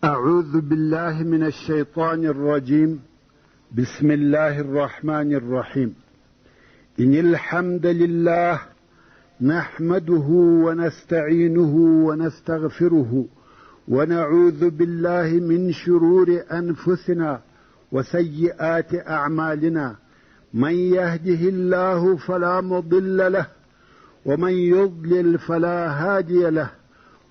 أعوذ بالله من الشيطان الرجيم. بسم الله الرحمن الرحيم. إن الحمد لله نحمده ونستعينه ونستغفره ونعوذ بالله من شرور أنفسنا وسيئات أعمالنا. من يهده الله فلا مضل له ومن يضلل فلا هادي له،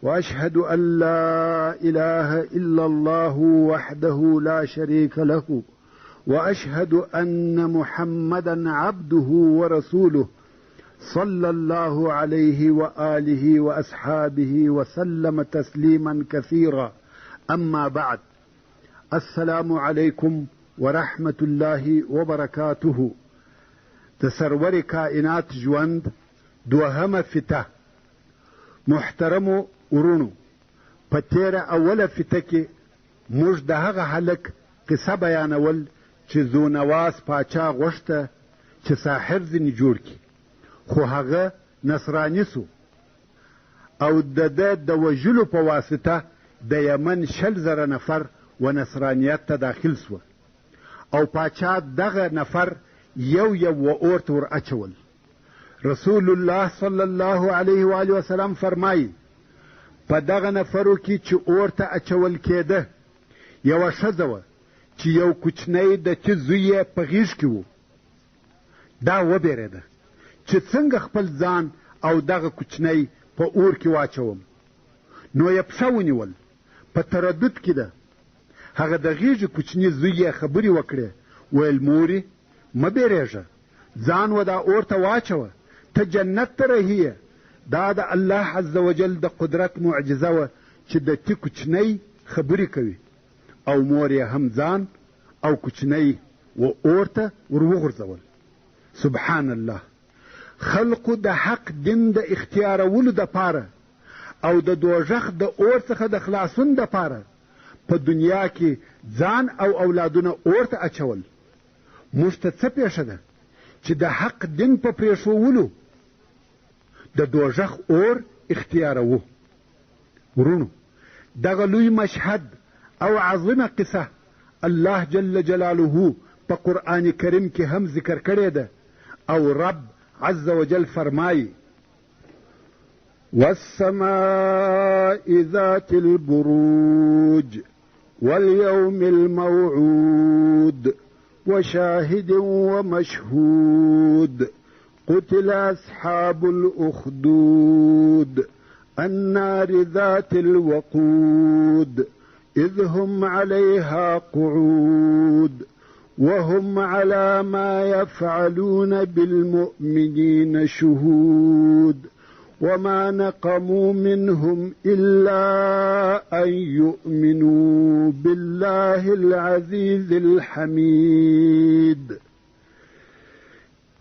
وأشهد أن لا إله إلا الله وحده لا شريك له، وأشهد أن محمدا عبده ورسوله صلى الله عليه وآله وأصحابه وسلم تسليما كثيرا. أما بعد، السلام عليكم ورحمة الله وبركاته. د سرور کائنات ژوند دوهمه فته. محترمو ورونو، په تېره اوله فته کې موږ د هغه هلک قصه بیانول چې ذونواس پاچا غوښته چې ساحر ځینې جوړ کړي، خو هغه نصراني سو او د ده د وژلو په واسطه د یمن 20,000 نفر و نصرانیت ته داخل سوه او پاچا دغه نفر یو یو و اور ته ور اچول. رسول الله صلی الله علیه و آله وسلم فرمایي، په دغه نفرو کې چې اور ته اچول کېده یوه ښځه وه چې یو کوچنی د تي زوی یې په غېږ کې و. دا وبېرېده چې څنګه خپل ځان او دغه کوچنی په اور کې واچوم، نو یې پښه ونیول. په تردد کې ده. هغه د غېږې کوچني زوی یې خبرې وکړې، ویل مورې مه بېرېږه، ځان و دا اور ته واچوه، ته جنت ته رهي یې. دا د الله عز وجل د قدرت معجزه وه چې د تي کوچنی خبرې کوي، او مور یې هم ځان او کوچنی و اور ته ور وغورځول. سبحان الله. خلقو د حق دین د اختیارولو دپاره او د دوژخ د اور څخه د خلاصون دپاره په دنیا کې ځان او اولادونه اور ته اچول. موږ ته څه پېښه ده چې د حق دین په پرېښوولو د دوژخ اور اختیاروو؟ وروڼو، دغه لوی مشهد او عظیمه قصه الله جل جلاله په قرآن کریم کې هم ذکر کړې ده، او رب عز وجل فرمایي: والسماء ذات البروج واليوم الموعود وشاهد ومشهود قتل أصحاب الأخدود النار ذات الوقود إذ هم عليها قعود وهم على ما يفعلون بالمؤمنين شهود وما نقموا منهم إلا أن يؤمنوا بالله العزيز الحميد.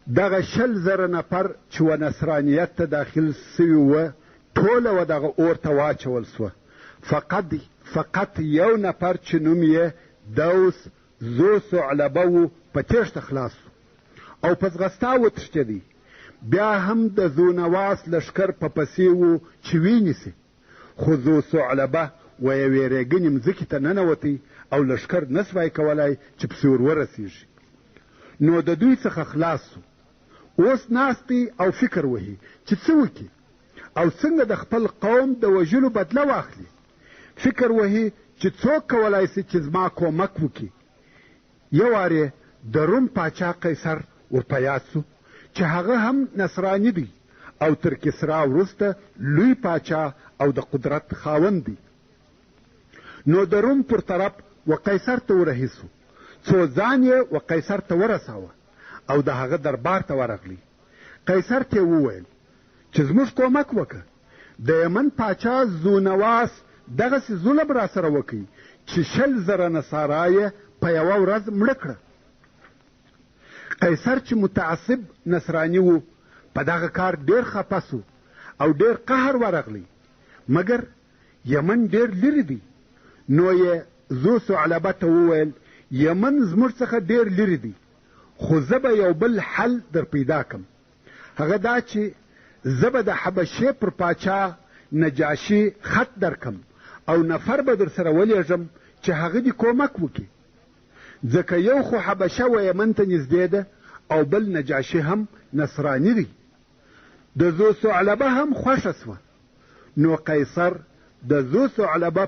دغه 20,000 نفر چې و نصرانیت ته داخل سوي وه ټوله و دغه اور ته واچول سوه. فقط یو نفر چې نوم یې دوس ذو ثعلبه و په تېښته خلاص سو او په ځغستا وتښتېدی. بیا هم د ذونواس لښکر په پسې و چې وینیسي، خو ذو ثعلبه و یوې رېګنې مځکې ته ننوتی او لښکر نه سوای کولای چې پسې ور ورسېږي، نو د دوی څخه خلاص سو. اوس ناست دی او فکر وهي چې څه وکړي او څنګه د خپل قوم د وژلو بدله واخلي. فکر وهي چې څوک کولای سي چې زما کومک وکړي. یو وار یې د روم پاچا قیصر ور په یاد سو چې هغه هم نصراني دی او تر کسرا وروسته لوی پاچا او د قدرت خاوند دی. نو د روم پر طرف و قیصر ته ورهي سو، څو ځان یې و قیصر ته ورساوه او د هغه دربار ته ورغلی. قیصر ته یې وویل چې زموږ کومک وکړه، د یمن پاچا ذونواس دغسې ظلم راسره وکړي چې 20,000 نصارا یې په یوه ورځ مړه کړه. قیصر چې متعصب نصراني و په دغه کار ډېر خفه سو او ډېر قهر ورغلی، مګر یمن ډېر لرې دی، نو یې ذو ثعلبه ته وویل: یمن زموږ څخه ډېر لرې دی، خو زه به یو بل حل در پیدا کم، هغه دا چې زه به د حبشې پر پاچا نجاشي خط درکم او نفر به درسره ولېږم چې هغه دې کومک وکړي، ځکه یو خو حبشه و یمن ته نږدې ده او بل نجاشي هم نصراني دی. د ذو ثعلبه هم خوښه سوه، نو قیصر د ذو ثعلبه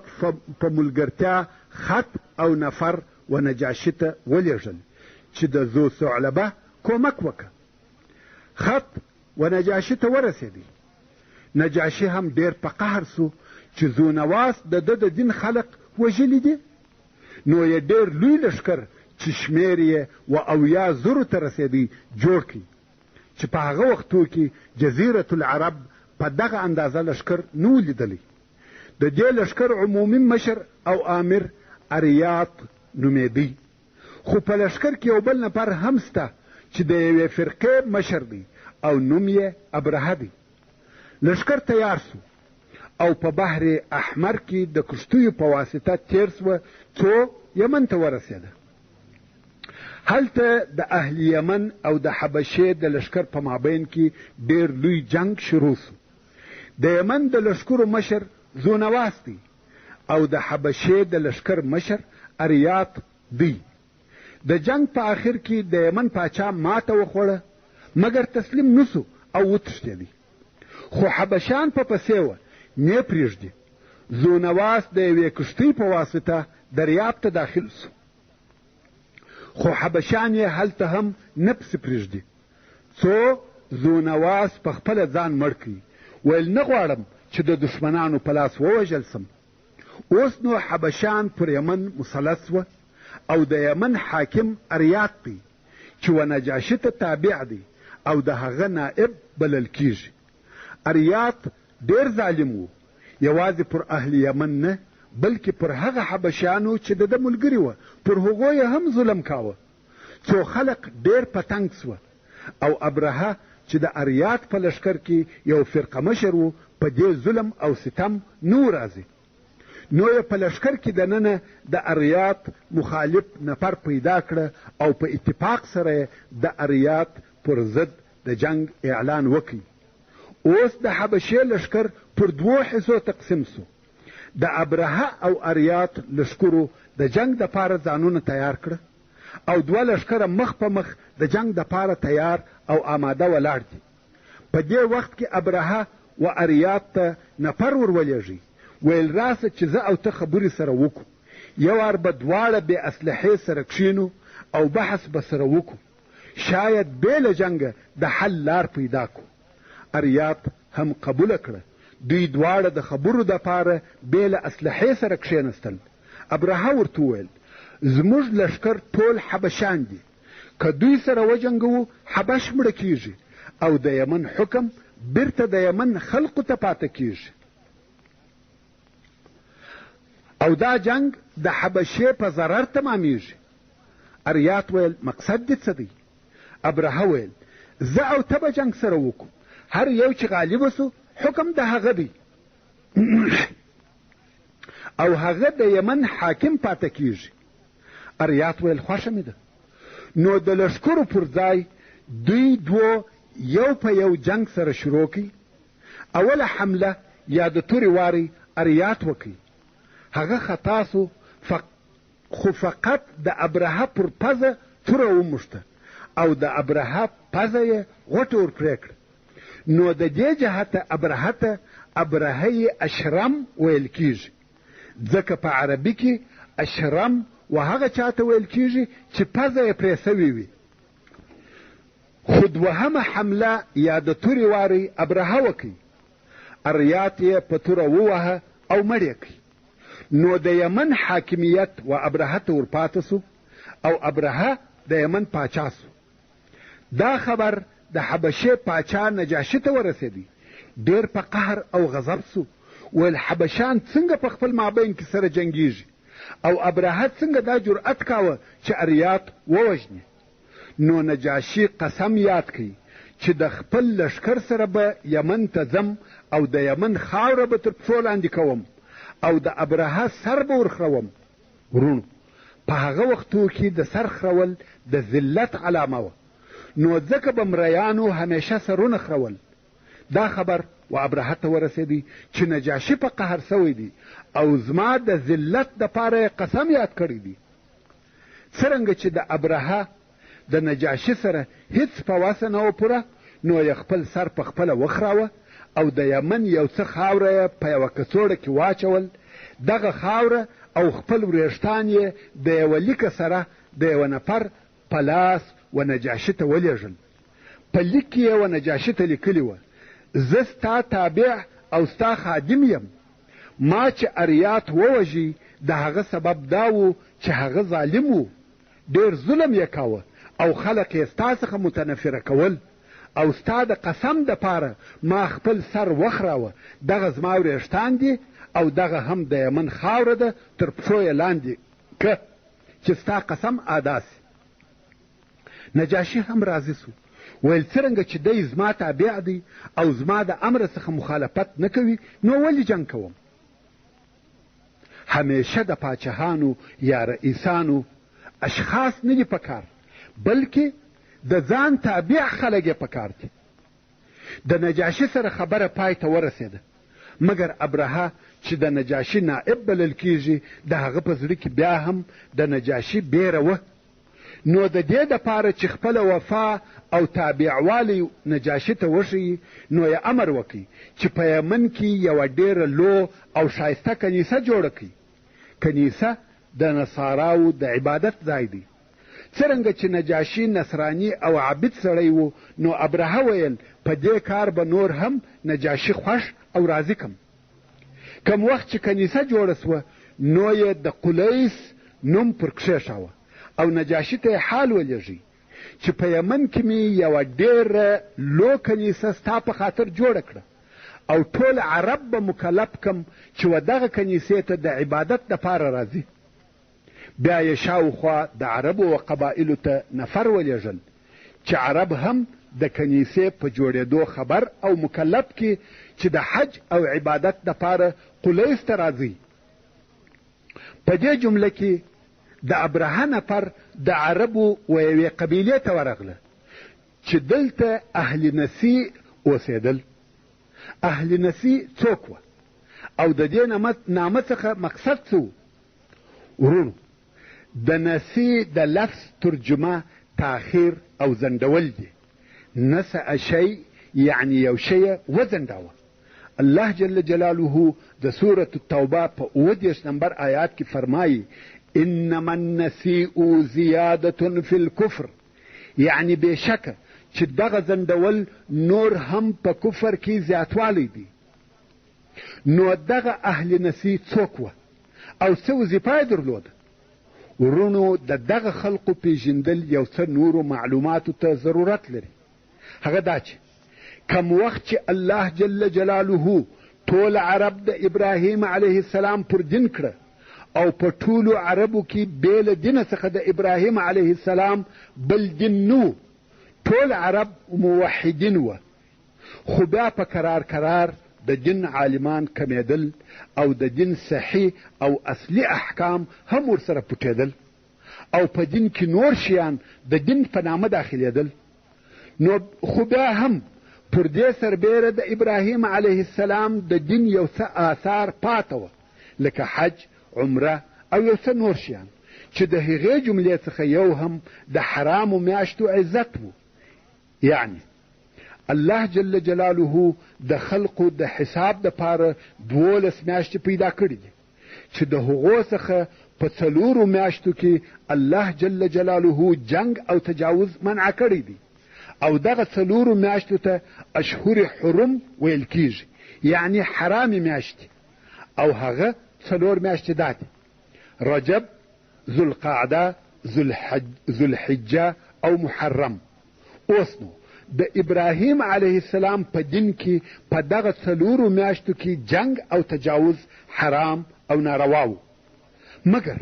په ملګرتیا خط او نفر و نجاشي ته ولېږل چې د ذو ثعلبه کومک وکړه. خط و نجاشي ته ورسېدی. نجاشي هم ډېر په قهر سو چې ذونواس د ده د دین خلق وژلي دي، نو یې ډېر لوی لښکر چې شمېر یې و 70 زرو ته رسېدی جوړ کړ، چې په هغه وختو کې جزیرة العرب په دغه اندازه لښکر نه و لیدلی. د دې لښکر عمومي مشر او آمر اریاط نومېدی، خو په لښکر کې یو بل نفر هم سته چې د یوې فرقې مشر دی او نوم یې ابرهه دی. لښکر تیار سو او په بحر احمر کې د کښتیو په واسطه تېر سوه څو یمن ته ورسېده. هلته د اهل یمن او د حبشې د لښکر په مابین کې ډېر لوی جنګ شروع سو. د یمن د لښکرو مشر ذونواس دی او د حبشې د لښکر مشر اریاط دی. د جنګ په آخر کې د یمن پاچا ماته وخوړه، مګر تسلیم نه سو او وتښتېدی. خو حبشان په پسې وه، نۀ پرېږدي. ذونواس د یوې کښتۍ په واسطه دریاب ته داخل سو، خو حبشان یې هلته هم نه پسې پرېږدي، څو ذونواس په خپله ځان مړ کړي. ویل نه غواړم چې د دښمنانو په لاس ووژل سم. اوس نو حبشان پر یمن مسلط سوه او د یمن حاکم اریاط دی چې و نجاشي ته تابع دی او د هغه نائب بلل کیږي. اریاط ډېر ظالم و، یوازې پر اهل یمن نه بلکې پر هغه حبشیانو چې د ده ملګري وه پر هغو یې هم ظلم کاوه، څو خلق ډېر په تنګ سوه او ابرهه چې د اریاط په لښکر کې یو فرقه مشر و په دې ظلم او ستم نه و راضي، نو یې په لښکر کې دننه د اریاط مخالف نفر پیدا کړه او په اتفاق سره یې د اریاط پر ضد د جنګ اعلان وکړ. اوس د حبشې لښکر پر دوو حصو تقسیم سو. د ابرهه او اریاط لښکرو د جنګ دپاره ځانونه تیار کړه او دوه لښکره مخ په مخ د جنګ دپاره تیار او آماده ولاړ دي. په دې وخت کې ابرهه و اریاط ته نفر ور ولېږی، ویل راسه چې زه او ته خبرې سره وکړو، یو وار به دواړه بې اسلحې سره کښېنو او بحث به سره وکړو، شاید بې له جنګه د حل لار پیدا کړو. اریاط هم قبوله کړه، دوی دواړه د خبرو دپاره بې له اسلحې سره کښېنستل. ابرهه ورته وویل، زموږ لښکر ټول حبشان دي، که دوی سره وجنګوو حبش مړه کیږي او د یمن حکم بیرته د یمن خلقو ته پاته کیږي او دا جنګ د حبشې په ضرر تمامیږي. اریاط ویل، مقصد دې څه دی؟ ابرهه ویل، زه او ته به جنګ سره وکړو، هر یو چې غالب سو حکم د هغه دی او هغه د یمن حاکم پاته کیږي. اریاط ویل، خوښه مې ده. نو د لښکرو پر ځای دوی دوو یو په یو جنګ سره شروع کړي. اوله حمله یا د تورې واری اریاط وکړي، هغه خطا سو، خو فقط د ابرهه پر پزه توره وموښته او د ابرهه پزه یې غوټه ور پرې کړه. نو د دې جهته ابرهه ته ابرهه اشرم ویل کیږي، ځکه په عربي کې اشرم و هغه چا ته ویل کیږي چې پزه یې پرې سوې وي. خو دوهمه حمله یا د تورې واری ابرهه وکړي، اریاط یې په توره ووهه او مړ یې کړ. نو د یمن حاکمیت و ابرهه ته ورپاته سو او ابرهه د یمن پاچا سو. دا خبر د حبشې پاچا نجاشي ته ورسېدی، ډېر په قهر او غضب سو، ویل حبشان څنګه په خپل مابین کې سره جنګیږي او ابرهه څنګه دا جرأت کاوه چې اریاط ووژني. نو نجاشي قسم یاد کړ چې د خپل لښکر سره به یمن ته ځم او د یمن خاوره به تر پښو لاندې کوم او د ابرهه سر به ورخروم. وروڼو، په هغه وختو کې د سر خرول د ذلت علامه وه، نو ځکه به مریانو همیشه سرونه خرول. دا خبر و ابرهه ته ورسېدی چې نجاشي په قهر سوی دی او زما د ذلت دپاره یې قسم یاد کړی دی. څرنګه چې د ابرهه د نجاشي سره هیڅ په وسه نه وه پوره، نو یې خپل سر په خپله وخراوه او د یمن یو څه خاوره یې په یوه کڅوړه کې واچول. دغه خاوره او خپل وریښتان یې د یوه لیکه سره د یوه نفر په لاس و نجاشي ته ولېږل. په لیک کې یې و نجاشي ته لیکلي وه، زه ستا تابع او ستا خادم یم. ما چې اریات ووژی، د هغه سبب دا و چې هغه ظالم و، ډېر ظلم یې کاوه او خلق یې ستا څخه متنفره کول او ستا د قسم دپاره ما خپل سر وخراوه. دغه زما وریښتان دي او دغه هم د یمن خاوره ده، تر پښو یې لاندې که چې ستا قسم ادا سي. نجاشي هم راضي سو، ویل څرنګه چې دی زما تابع دی او زما د امر څخه مخالفت نه کوي، نو ولې جنګ کوم؟ همیشه د پاچهانو یا رئیسانو اشخاص نه دي پکار، بلکې د ځان تابع خلک یې پکار دي. د نجاشي سره خبره پای ته ورسېده، مګر ابرهه چې د نجاشي نائب بلل کیږي، د هغه په زړه کې بیا هم د نجاشي بیره وه. نو د دې دپاره چې خپله وفا او تابعوالی نجاشي ته وښیي، نو یې امر وکړ چې په یمن کې یوه ډېره لو او ښایسته کنیسه جوړه کړي. کنیسه د نصاراو د عبادت ځای دی. څرنګه چې نجاشي نصراني او عابد سړی و، نو ابرهه ویل په دې کار به نور هم نجاشي خوښ او راضي کم. کوم وخت چې کنیسه جوړه سوه، نو یې د قلیس نوم پر کښېښاوه او نجاشي ته یې حال ولېږی چې په یمن کې مې یوه ډېره لو کنیسه ستا په خاطر جوړه کړه او ټول عرب به مکلف کم چې و دغه کنیسې ته د عبادت دپاره راځي. بیا یې شاوخوا د عربو و قبایلو ته نفر ولېږل چې عرب هم د کنیسې په جوړېدو خبر او مکلف کړي چې د حج او عبادت دپاره قلیس ته راځي. په دې جمله کې د ابرهه نفر د عربو و یوې قبیلې ته ورغله چې دلته اهل نسی اوسېدل. اهل نسی څوک وه او د دې نامه څخه مقصد څه و؟ وروڼو، د نسی د لفظ ترجمه تاخیر او ځنډول دي. نسأ شی یعنی یو شی یې وځنډاوه. الله جل جلاله د سورة التوبه په 37 نمبر آیات کې فرمایي، انما النسیء زیادة فی الکفر، یعنی بېشکه چې دغه ځنډول نور هم په کفر کې زیاتوالی دی. نو دغه اهل نسی څوک وه او څه وظیفه یې درلوده؟ وروڼو، د دغه خلقو پېژندل یو څه نورو معلوماتو ته ضرورت لري. هغه دا چې کم وخت چې الله جل جلاله ټول عرب د ابراهیم علیه السلام پر دین کړه او په ټولو عربو کې بې له دینه څخه د ابراهیم علیه السلام بل دین نه و، ټول عرب موحدین وه. خو بیا په کرار کرار د دین عالمان کمېدل او د دین صحیح او اصلي احکام هم ورسره پټېدل او په دین کې نور شیان د دین په نامه داخلېدل. نو خو بیا هم پر دې سربېره د ابراهیم علیه السلام د دین یو څه آثار پاته وه، لکه حج، عمره او یو څه نور شیان چې د هغې جملې څخه یو هم د حرامو میاشتو عزت و. یعنی الله جل جلاله د خلقو د حساب دپاره 12 میاشتې پیدا کړي دي چې د هغو څخه په 4 میاشتو کې الله جل جلاله جنګ او تجاوز منع کړی دی او دغه 4 میاشتو ته اشهر حرم ویل کیږي، یعنی حرامې میاشتې. او هغه 4 میاشتې دا دي: رجب، ذوالقعده، ذوالحجه او محرم. اوس نو د ابراهیم علیه السلام په دین کې په دغه 4 میاشتو کې جنګ او تجاوز حرام او ناروا و، مګر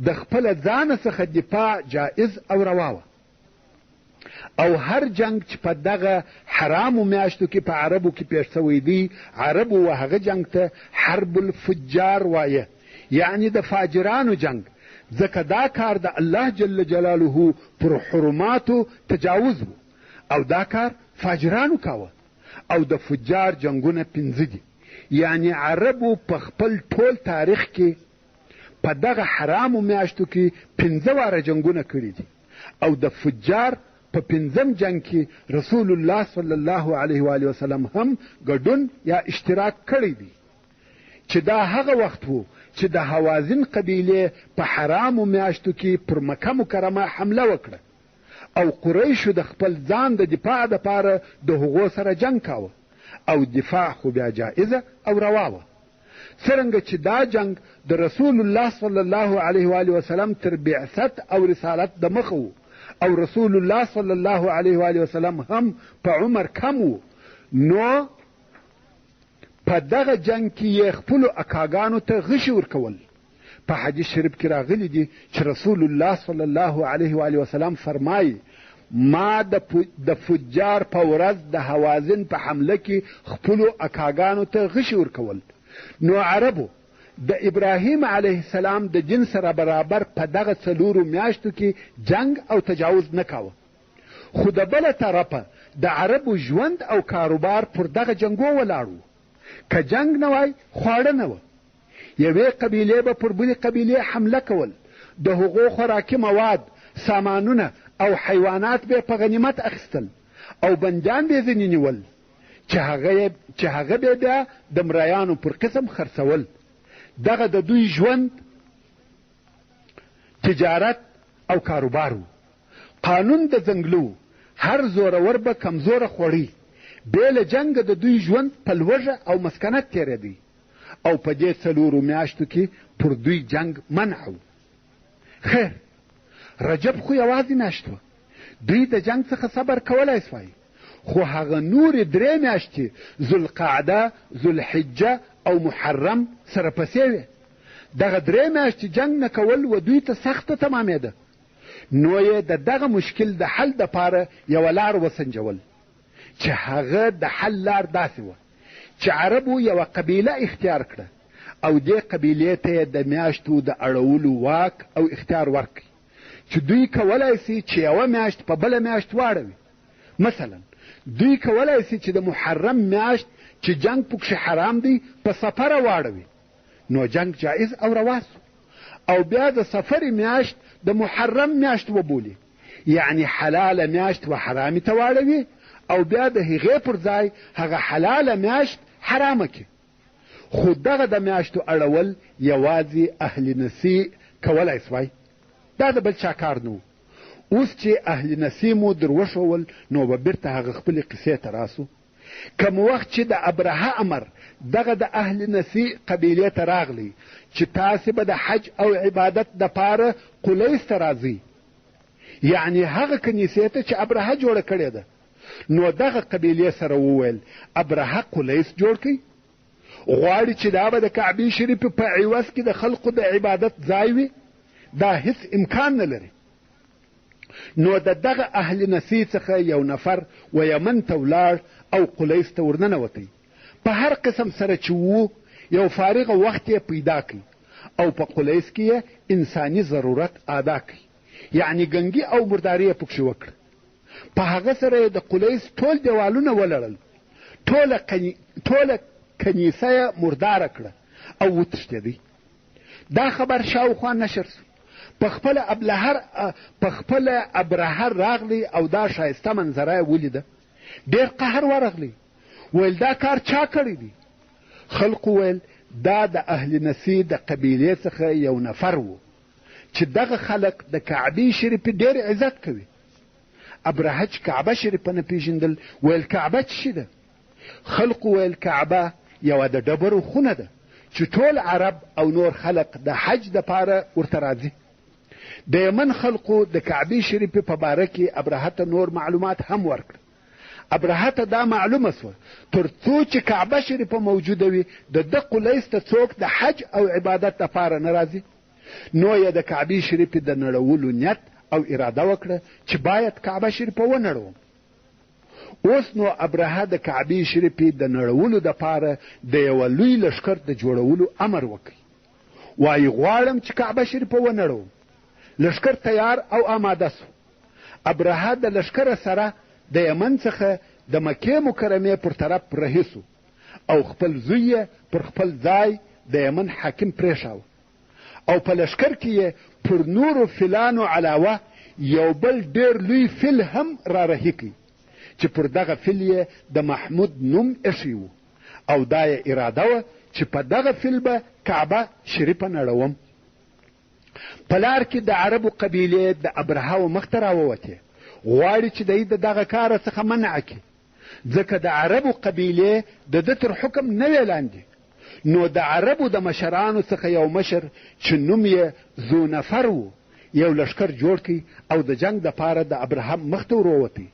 د خپله ځانه څخه دفاع جائز او روا وه. او هر جنګ چې په دغه حرامو میاشتو کې په عربو کې پېښ شوی دی، عربو و هغه جنګ ته حرب الفجار وایه، یعنی د فاجرانو جنګ، ځکه دا کار د الله جل جلاله پر حرماتو تجاوز و او دا کار فاجرانو کاوه. او د فجار جنګونه پنځه دي. یعنې عربو په خپل ټول تاریخ کې په دغه حرامو میاشتو کې پنځه واره جنګونه کړي دي او د فجار په پنځم جنګ کې رسول الله صلی الله علیه و وسلم هم ګډون یا اشتراک کړی دی چې دا هغه وخت و چې د هوازن قبیلې په حرامو میاشتو کې پر مکه مکرمه حمله وکړه او قریشو د خپل ځان د دفاع دپاره د هغو سره جنګ کاوه او دفاع خو بیا جایزه او روا وه. څرنګه چې دا جنګ د رسول الله صلی الله علیه و آله وسلم تر بعثت او رسالت د مخه و او رسول الله صلی الله علیه و آله وسلم هم په عمر کم و، نو په دغه جنګ کې یې خپلو اکاګانو ته غشي ورکول. په حدیث شریف کې راغلي دي چې رسول الله صلی الله علیه و آله وسلم فرمایي: ما د فجار په ورځ د هوازن په حمله کې خپلو اکاګانو ته غشي ورکول. نو عربو د ابراهیم علیه السلام د دین سره برابر په دغه څلورو میاشتو کې جنګ او تجاوز نه کاوه، خو د بله طرفه د عربو ژوند او کاروبار پر دغه جنګو ولاړ و. که جنګ نه وای، خواړه نه وه. یوې قبیلې به پر بلې قبیلې حمله کول، د هغو خوراکي مواد، سامانونه او حیوانات به یې په غنیمت اخیستل او بندیان به یې ځینې نیول چې هغه چې هغه به بیا د مریانو پر قسم خرڅول. دغه د دوی ژوند، تجارت او کاروبار و. قانون د ځنګله و، هر زورور به کمزوره خوړی. بې له جنګه د دوی ژوند په لوږه او مسکنت تېرېدی. او په دې څلورو میاشتو کې پر دوی جنګ منع و. خیر، رجب خو یوازې میاشت وه، دوی د جنګ څخه صبر کولای سوای، خو هغه نورې درې میاشتې ذوالقعده، ذوالحجه او محرم سره پسې وې. دغه درې میاشتې جنګ نه کول و دوی ته سخته تمامېده، نو یې د دغه مشکل د حل دپاره یوه لار وسنجول چې هغه د حل لار داسې وه چې عربو یوه قبیله اختیار کړه او دې قبیلې ته یې د میاشتو د اړولو واک او اختیار ورکړ چې دوی کولای سي چې یوه میاشت په بله میاشت واړوي. مثلا دوی کولای سي چې د محرم میاشت چې جنګ پکښې حرام دی په سفره واړوي، نو جنګ جایز او روا سو، او بیا د سفر میاشت د محرم میاشت وبولي، یعنې حلاله میاشت و حرامې ته واړوي او بیا د هغې پر ځای هغه حلاله میاشت حرامه کړي. خو دغه د میاشتو اړول یوازې اهل نسی کولای سوای، دا د بل چا کار نه و. اوس چې اهل نسی مو در وښول نو به بیرته هغه خپلې قصې ته راسو. کوم وخت چې د ابرهه امر دغه د اهل نسی قبیلې ته راغلی چې تاسې به د حج او عبادت دپاره قلیس ته راځئ، یعنې هغه کنیسې ته چې ابرهه جوړه کړې ده، نو دغه قبیلې سره وویل ابرهه قلیس جوړ کړئ، غواړي چې دا به د کعبې شریفې په عوض کې د خلقو د عبادت ځای وي، دا هیڅ امکان نه لري. نو د دغه اهل نسی څخه یو نفر و یمن ته ولاړ او قلیس ته ورننوتی، په هر قسم سره چې وو یو فارغ وخت یې پیدا کړ او په قلیس کې یې انساني ضرورت ادا کړ، یعنې ګنګي او مرداري یې پکښې وکړه. په هغه سره یې د قلیس ټول دیوالونه ولړل، ټوله کنیسه یې مرداره کړه او وتښتېدی. دا خبر شاوخوا نشر سو. په خپله ابلهر په خپله ابرهه راغلی او دا ښایسته منظره یې ولیده، ډېر قهر ورغلی، ویل دا کار چا کړی دی؟ خلقو ویل دا د اهل نسی د قبیلې څخه یو نفر و چې دغه خلق د کعبې شریفې ډېر عزت کوي. ابرهه چې کعبه شریفه نه پېژندل، ویل کعبه څه شي ده؟ خلقو ویل کعبه یوه د ډبرو خونه ده چې ټول عرب او نور خلق د حج دپاره ورته راځي. د یمن خلقو د کعبې شریفې په باره کې ابرهه ته نور معلومات هم ورکړل. ابرهه ته دا معلومه سوه تر څو چې کعبه شریفه موجوده وي د ده قلیس ته څوک د حج او عبادت دپاره نه راځي، نو یې د کعبې شریفې د نړولو نیت او اراده وکړه چې باید کعبه شریفه ونړوم. اوس نو ابرهه د کعبې شریفې د نړولو دپاره د یوه لوی لښکر د جوړولو امر وکړ، وایي غواړم چې کعبه شریفه ونړوم. لښکر تیار او آماده سو. ابرهه د لښکره سره د یمن څخه د مکې مکرمې پر طرف رهي سو او خپل زوی یې پر خپل ځای د یمن حاکم پرېښاوه او په لښکر کې یې پر نورو فیلانو علاوه یو بل ډېر لوی فیل هم را رهي کړ چې پر دغه فیل یې د محمود نوم ایښی و او دا یې اراده وه چې په دغه فیل به کعبه شریفه نړوم. په لار کې د عربو قبیلې د ابرهه و مخته راووتې، غواړي چې دی د دغه کاره څخه منع کړي، ځکه د عربو قبیلې د ده تر حکم نه وې لاندې. نو د عربو د مشرانو څخه یو مشر چې نوم یې ذونفر و، یو لښکر جوړ کړ او د جنګ دپاره د ابرهه مخته ورووتی.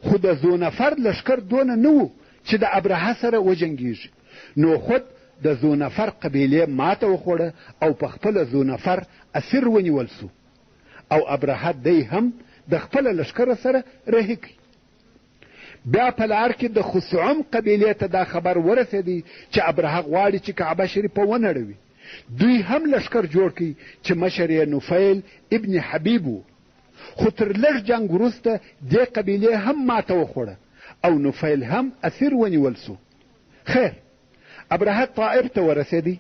خو د ذونفر لښکر دونه نه و چې د ابرهه سره وجنګېږي، نو خود د ذونفر قبیلې ماته وخوړه او په خپله ذونفر اسیر ونیول سو او ابرهه دی هم د خپله لښکره سره رهي کړ. بیا په لار کې د خثعم قبیلې ته دا خبر ورسېدی چې ابرهه غواړي چې کعبه شریفه ونړوي. دوی هم لښکر جوړ کړ چې مشر یې نفیل ابن حبیب و. خو تر لږ جنګ وروسته دې قبیلې هم ماته وخوړه او نفیل هم اسیر ونیول سو. خیر، ابرهه طائف ته ورسېدی.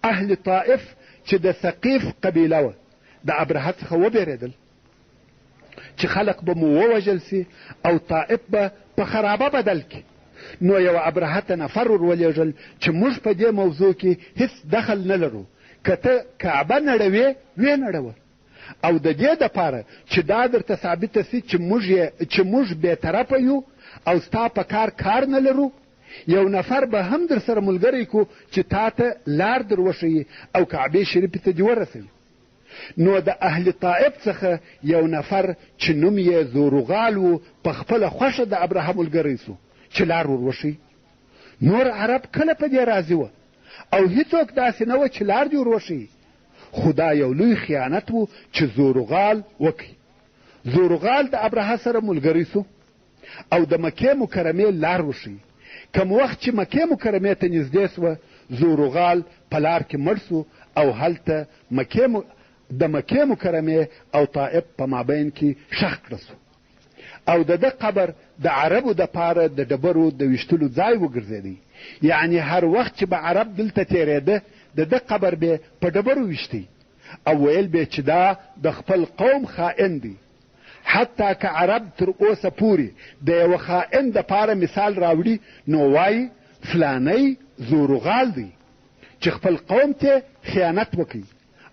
اهل طائف چې د ثقیف قبیله وه، د ابرهه څخه وبېرېدل چې خلق به مو ووژل سي او طائف به په خرابه بدل کړي. نو یوه ابرهه ته نفر ور ولېږل چې موږ په دې موضوع کې هیڅ دخل نه لرو، که ته کعبه نړوې، ویې نړوه. او د دې دپاره چې دا درته ثابته سي چې موږ یې چې موږ بې طرفه یو او ستا په کار کار نه لرو، یو نفر به هم در سره ملګری کو چې تا ته لار در وښیي او کعبې شریفې ته دې ورسوي. نو د اهل طائف څخه یو نفر چې نوم یې زورغال و په خپله خوښه د ابرهه ملګری سو چې لار ور وښیي. نور عرب کله په دې راضي وه او هیڅوک داسې نه وه چې لار دې ور وښیي. خو دا یو لوی خیانت و چې زورغال وکړي. زورغال د ابرهه سره ملګری سو او د مکې مکرمې لار وښیي. کوم وخت چې مکې مکرمې ته نږدې سوه، زورغال په لار کې مړ سو او هلته مکې د مکې مکرمې او طائف په مابین کې ښخ کړه سو او د ده قبر د عربو دپاره د ډبرو د ویشتلو ځای وګرځېدی. یعنې هر وخت چې به عرب دلته تېرېده، د ده قبر به په ډبرو ویشتی او ویل به چې دا د خپل قوم خائن دی. حتی که عرب تر اوسه پورې د یوه خائن دپاره مثال راوړي، نو وایي فلانی زورغال دی چې خپل قوم ته خیانت وکړي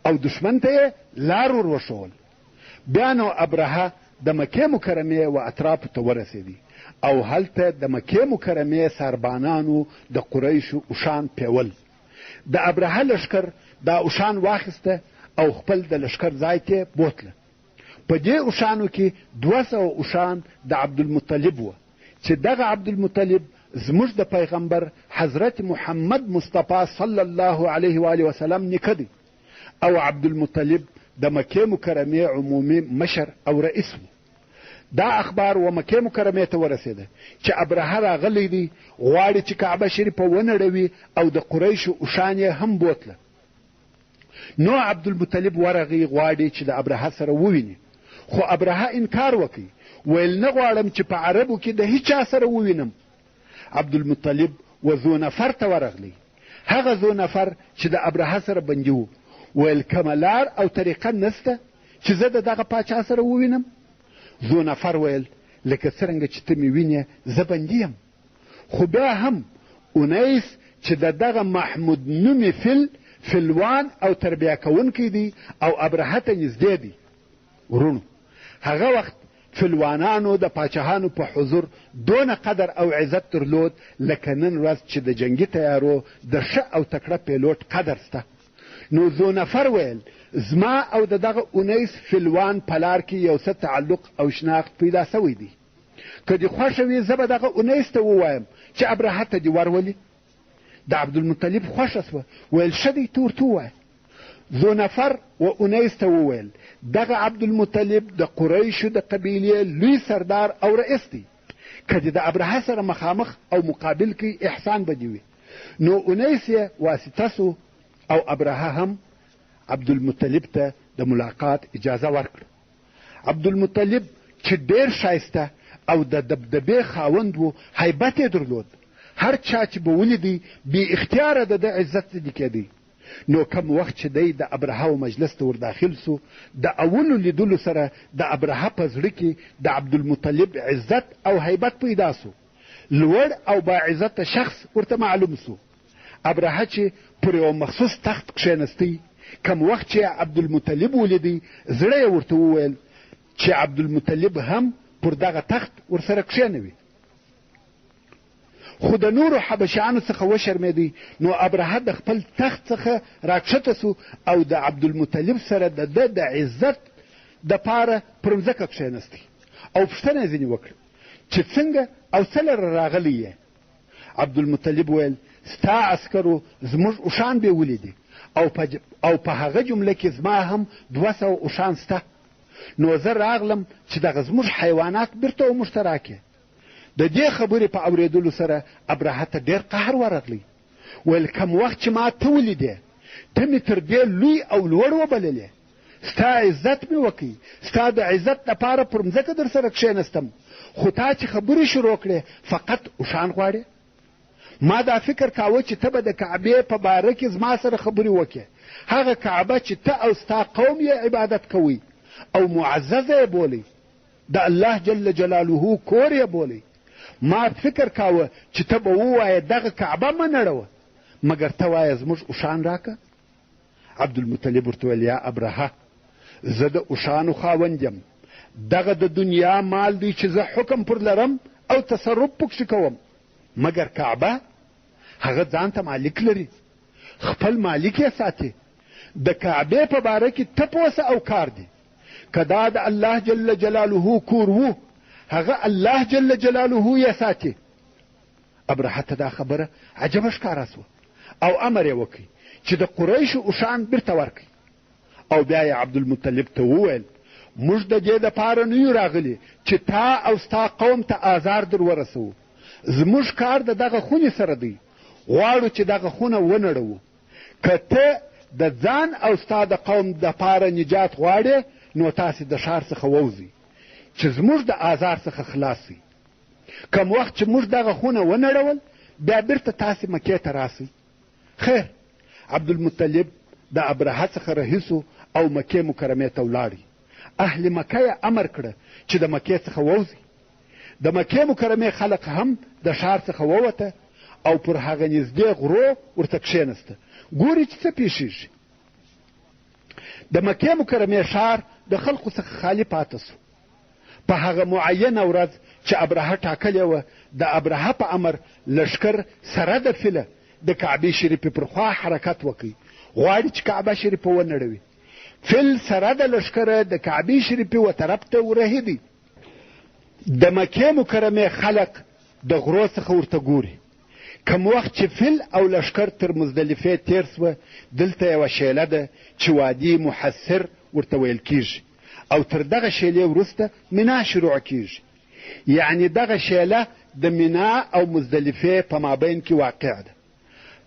او دښمن ته یې لار ور وښول. بیا نو ابرهه د مکې مکرمې و اطرافو ته ورسېدی او هلته د مکې مکرمې ساربانانو د قریشو اوښان پیول. د ابرهه لښکر دا اوښان واخیسته او خپل د لښکر ځای ته بوتله. په دې اوښانو کې 200 اوښان د عبدالمطلب وه چې دغه عبدالمطلب زموږ د پیغمبر حضرت محمد مصطفی صلی الله علیه و آله وسلم نیکه دی او عبدالمطلب د مکې مکرمې عمومي مشر او رئیس و. دا اخبار و مکې مکرمې ته ورسېده چې ابرهه راغلی دی، غواړي چې کعبه شریفه ونړوي او د قریشو اوښان یې هم بوتله. نو عبدالمطلب ورغی، غواړي چې د ابرهه سره وویني، خو ابرهه انکار وکړ، ویل نه غواړم چې په عربو کې د هیچا سره ووینم. عبدالمطلب و ذو نفر ته ورغلی، هغه ذو نفر چې د ابرهه سره بندي و، ویل کومه لار او طریقه نسته چې زه د دغه پاچا سره ووینم؟ ذو نفر ویل لکه څرنګه چې ته مې وینې زه بندي یم، خو بیا هم انیس چې د دغه محمود نومي فیل فیلوان او تربیه کوونکی دی او ابرهه ته نږدې دی. وروڼو، هغه وخت فیلوانانو د پاچاهانو په حضور دونه قدر او عزت درلود لکه نن ورځ چې د جنګي طیارو د ښه او تکړه پیلوټ قدر سته. نو ذو نفر ویل زما او د دغه انیس فیلوان په لار کې یو څه تعلق او شناخت پیدا سوی دی، که دې خوښه وي زه به دغه انیس ته ووایم چې ابرهه ته دې ورولي. د عبدالمطلب خوښه سوه، ویل ښه دی ته ورته ووایه. ذو نفر و انیس ته وویل دغه عبدالمطلب د قریشو د قبیلې لوی سردار او رئیس دی، که دې د ابرهه سره مخامخ او مقابل کړي احسان به دې وي. نو انیس یې واسطه سو او ابرهه هم عبدالمطلب ته د ملاقات اجازه ورکړه. عبدالمطلب چې ډېر ښایسته او د دبدبې خاوند و، هیبت یې درلود، هر چا چې به ولیدی بې اختیاره د ده عزت ځینې کېدی. نو کوم وخت چې دی د ابرهه و مجلس ته ورداخل سو، د اولو لیدلو سره د ابرهه په زړه کې د عبدالمطلب عزت او هیبت پیدا سو، لوړ او باعزته شخص ورته معلوم سو. ابرهه چې پر یوه مخصوص تخت کښېنستی، کوم وخت چې عبدالمطلب ولیدی، زړه یې ورته وویل چې عبدالمطلب هم پر دغه تخت ورسره کښېنوي. خو د نورو حبشیانو څخه وشرمېدی، نو ابرهه د خپل تخت څخه راکښته سو او د عبدالمطلب سره د ده د عزت دپاره پر مځکه کښېنستی او پوښتنه یې ځینې وکړه چې څنګه او څه لره راغلی یې؟ عبدالمطلب ویل، ستا عسکرو زموږ اوښان بیولي دي او په هغه جمله کې زما هم 200 اوښان سته، نو زه راغلم چې دغه زموږ حیوانات بیرته وموږ ته راکړې. د دې خبرې په اورېدلو سره ابرهه ته ډېر قهر ورغلی، ویل کوم وخت چې ما ته ولیدې، ته مې تر دې لوی او لوړ وبللې، ستا عزت مې وکړ، ستا د عزت لپاره پر مځکه در سره کښېنستم، خو تا چې خبرې شروع کړې فقط اوښان غواړې. ما دا فکر کاوه چې ته به د کعبې په باره کې زما سره خبرې وکړې، هغه کعبه چې ته او ستا قوم یې عبادت کوئ او معززه یې بولئ، د الله جل جلاله کور یې بولئ. ما فکر کاوه چې ته به ووایې دغه کعبه مه نړوه، مګر ته وایې زموږ اوښان راکړه. عبدالمطلب ورته ویل، یا ابرهه، زه د اوښانو خاوند یم، دغه د دنیا مال دی چې زه حکم پر لرم او تصرف پکښې کوم، مګر کعبه هغه ځان ته مالک لري، خپل مالک یې ساتي. د کعبې په باره کې ته پوه سه او کار دی، که دا د الله جل جلاله کور وو، هغه الله جل جلاله یې ساتي. ابرهه ته دا خبره عجبه ښکاره سوه او امر یې وکړ چې د قریشو اوښان بیرته ورکړي. او بیا یې عبدالمطلب ته وویل، موږ د دې دپاره نه یو راغلي چې تا او ستا قوم ته آزار در ورسوو، زموږ کار د دغه خونې سره دی، غواړو چې دغه خونه ونړوو. که ته د ځان او ستا د قوم دپاره نجات غواړې، نو تاسې د ښار څخه ووځئ چې زموږ د آزار څخه خلاص سئ. کوم وخت چې موږ دغه خونه ونړول، بیا بیرته تاسې مکې ته راسئ. خیر، عبدالمطلب د ابرهه څخه رهي سو او مکې مکرمې ته ولاړی. اهل مکه یې امر کړه چې د مکې څخه ووځئ. د مکې مکرمې خلق هم د ښار څخه ووته او پر هغه نږدې غرو ورته کښېنسته، ګوري چې څه پېښېږي. د مکې مکرمې ښار د خلقو څخه خالي پاته سو. په هغه معینه ورځ چې ابرهه ټاکلې وه، د ابرهه په امر لښکر سره د فیله د کعبې شریفې پر خوا حرکت وکړ، غواړي چې کعبه شریفه ونړوي. فیل سره د لښکره د کعبې شریفې و طرف ته ورهي دی. د مکې مکرمې خلق د غرو څخه ورته ګوري. کوم وخت چې فیل او لښکر تر مزدلفې تېر سوه، دلته یوه شیله ده چې وادي محصر ورته ویل کیږي او تر دغه شیلې وروسته مینا شروع کیږي. یعنې دغه شیله د مینا او مزدلفې په مابین کې واقع ده.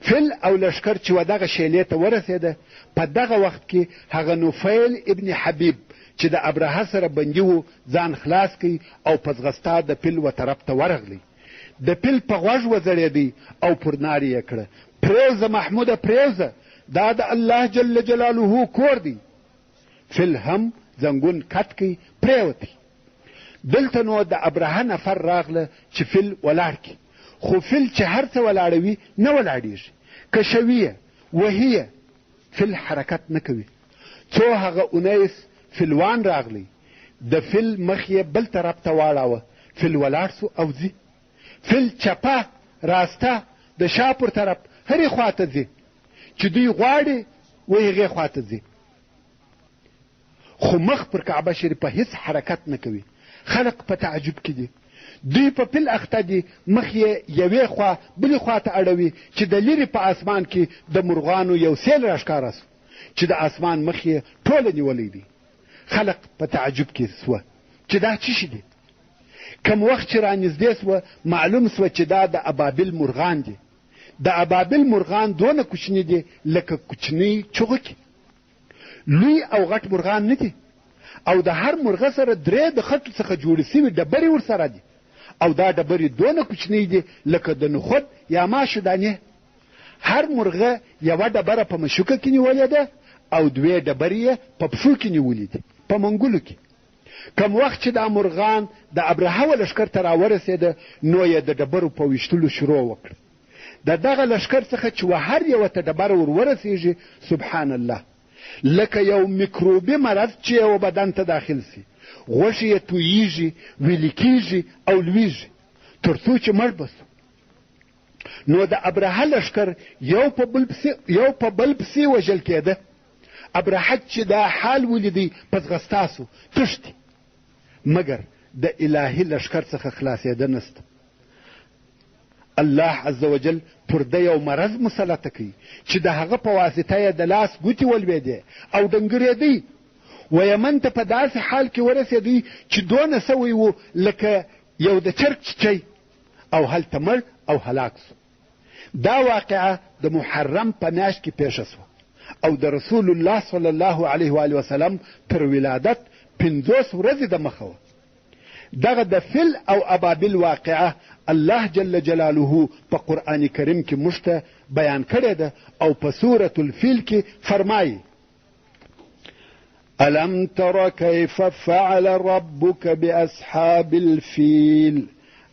فیل او لښکر چې ودغه شیلې ته ورسېده، په دغه وخت کې هغه نفیل ابن حبیب چې د ابرهه سره بندي و، ځان خلاص کړ او په ځغستا د فیل و طرف ته ورغلی. د فیل په غوږ وځړېدی او پر نارې یې کړه، پرېوځه محموده پرېوځه، دا د الله جل جلاله کور دی. فیل هم ځنګون کت کړ، پرېوتی. دلته نو د ابرهه نفر راغله چې فیل ولاړ کړي، خو فیل چې هر څه ولاړوي نه ولاړېږي، کشوي یې، وهي یې، فیل حرکت نه کوي. څو هغه انیس فیلوان راغلی، د فیل مخ یې بل طرف ته واړاوه، فیل ولاړ سو او ځي. فیل چپه، راسته، د شا پر طرف هرې خوا ته ځي، چې دوی غواړي و هغې خوا ته ځي، خو مخ پر کعبه شریفه هیڅ حرکت نه کوي. خلق په تعجب کې دي، دوی په فیل اخته دي، مخ یې یوې خوا بلې خوا ته اړوي چې د لیرې په آسمان کې د مرغانو یو سیل راښکاره سو چې د آسمان مخ یې ټوله نیولی دی. خلق په تعجب کې سوه چې دا څه شي دي. کوم وخت چې رانږدې سوه، معلوم سوه چې دا د ابابیل مرغان دي. د ابابیل مرغان دونه کوچني دي لکه کوچنۍ چغکې، لوی او غټ مرغان نه دي. او د هر مرغه سره درې د خټو څخه جوړې سوي ډبرې ورسره دي او دا ډبرې دونه کوچنۍ دي لکه د نخود یا ماشو دانې. هر مرغه یوه ډبره په مشوکه کې نیولې ده او دوې ډبرې یې په پښو کې نیولې دي، په منګولو کې. کوم وخت چې دا مرغان د ابرهه و لښکر ته راورسېده نو یې د ډبرو په ویشتلو شروع وکړه. د دغه لښکر څخه چې و هر یوه ته ډبره ور ورسېږي، سبحان الله، لکه یو میکروبي مرض چې یوه بدن ته داخل سي، غوښې یې توییږي، ویلي کیږي او لویږي، تر څو چې مړ به سو. نو د ابرهه لښکر یو په بل پسې یو په بل پسې وژل کېده. ابرهه چې دا حال ولیدی په ځغستا سو، تښتي، مګر د الهي لښکر څخه خلاصېده نسته. الله عز وجل پر ده یو مرض مسلط کړ چې د هغه په واسطه یې د لاس ګوتې ولوېدې او ډنګرېدی. و یمن ته په داسې حال کې ورسېدی چې دونه سوی و لکه یو د چرګ چیچی او هلته مړ او هلاک سو. دا واقعه د محرم په میاشت کې پېښه سوه او د رسول الله صلی الله علیه و وسلم تر ولادت 50 ورځې د مخه وه. دغه د فیل او ابابیل واقعه الله جل جلاله په قرآن کریم کې موږ ته بیان کړې ده او په سورة الفیل کې فرمایي: ألم تر كيف فعل ربك بأصحاب الفيل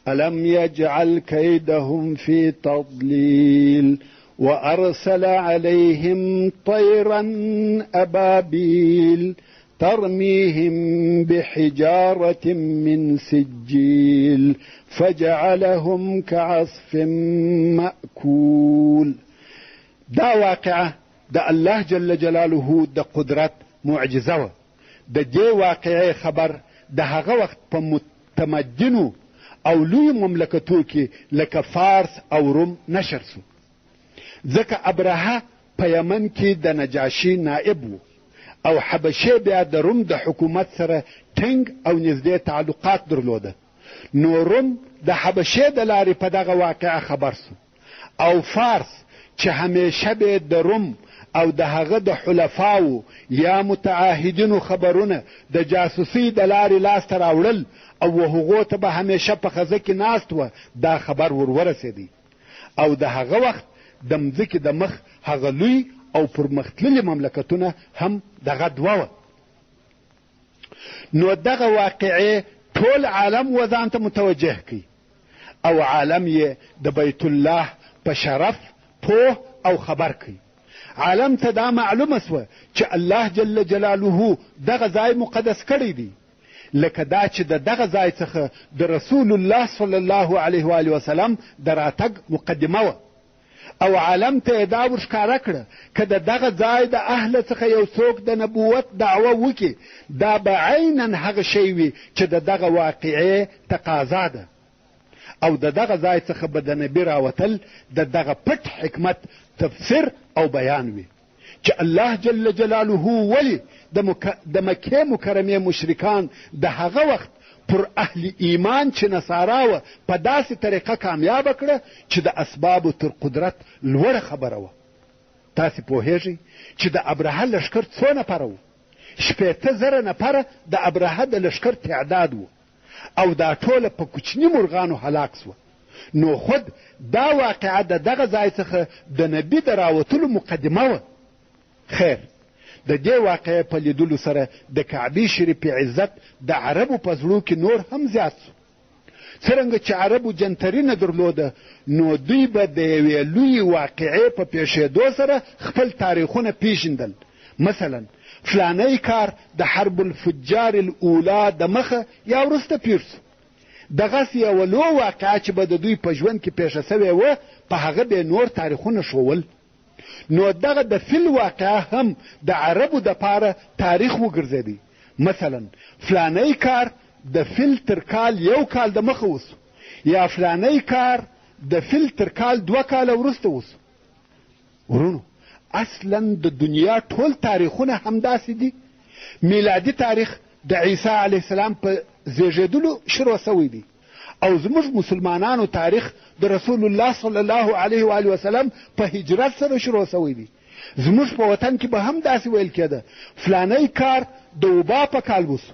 ألم يجعل كيدهم في تضليل وأرسل عليهم طيرا أبابيل ترميهم بحجارة من سجيل فجعلهم كعصف مأكول. دا واقعه د الله جل جلاله د قدرت معجزه وه. د دې واقعې خبر د هغه وخت په متمدنو او لویو مملکتو کې لکه فارس او روم نشر سو، ځکه ابرهه په یمن کې د نجاشي نائب و او حبشې بیا د روم د حکومت سره ټینګ او نږدې تعلقات درلوده. نو روم د حبشې د لارې په دغه واقعه خبر سو او فارس چې همیشه به د روم او د هغه د حلفاو یا متعاهدینو خبرونه د جاسوسۍ د لارې لاسته راوړل او و هغو ته به همیشه په خزه کې ناست وه، دا خبر ور ورسېدی او د هغه وخت د مځکې د مخ هغه لوی او پرمختللي مملکتونه هم دغه دوه وه. نو دغه واقعې ټول عالم و ځان ته متوجه کړي او عالم یې د بیت الله په شرف پوه او خبر کړي. عالم ته دا معلومه سوه چې الله جل جلاله دغه ځای مقدس کړی دی، لکه دا چې د دغه ځای څخه د رسول الله صلی الله علیه و آله وسلم د راتګ مقدمه وه. او عالم ته یې دا ورښکاره کړه که د دغه ځای د اهله څخه یو څوک د نبوت دعوه وکړي، دا به عینا هغه شی وي چې د دغه واقعې تقاضا ده او د دغه ځای څخه به د نبي راوتل د دغه پټ حکمت تفسیر او بیان وي چې الله جل جلاله ولې د مکې مکرمې مشرکان د هغه وخت پر اهل ایمان چې نصارا وه په داسې طریقه کامیابه کړه چې د اسبابو تر قدرت لوړه خبره وه. تاسې پوهېږئ چې د ابرهه لښکر څو نفره و؟ 60,000 نفره د ابرهه د لښکر تعداد و او دا ټوله په کوچني مرغانو هلاک سوه. نو خود دا واقعه د دغه ځای څخه د نبي د راوتلو مقدمه وه. خیر، د دې واقعې په لیدلو سره د کعبې شریفې عزت د عربو په زړو کې نور هم زیات سو. څرنګه چې عربو جنتري نه درلوده، نو دوی به د یوې لویې واقعې په پېښېدو سره خپل تاریخونه پېژندل. مثلا فلانی کار د حرب الفجار الاولی د مخه یا وروسته پېښ سو. دغسې یوه لویه واقعه چې به د دوی په ژوند کې پېښه سوې وه، په هغه به نور تاریخونه ښوول. نو دغه د فیل واقعه هم د عربو دپاره تاریخ وګرځېدی. مثلا فلانی کار د فیل تر کال یو کال د مخه وسو یا فلانی کار د فیل تر کال دوه کاله وروسته وسو. وروڼو، اصلا د دنیا ټول تاریخونه همداسې دي. میلادي تاریخ د عیسی علیه السلام په زیږېدلو شروع سوی دی او زموږ مسلمانانو تاریخ د رسول الله صلی الله علیه و آله وسلم په هجرت سره شروع سوی دی. زموږ په وطن کې به هم داسې ویل کېده، فلانی کار د وبا په کال وسو،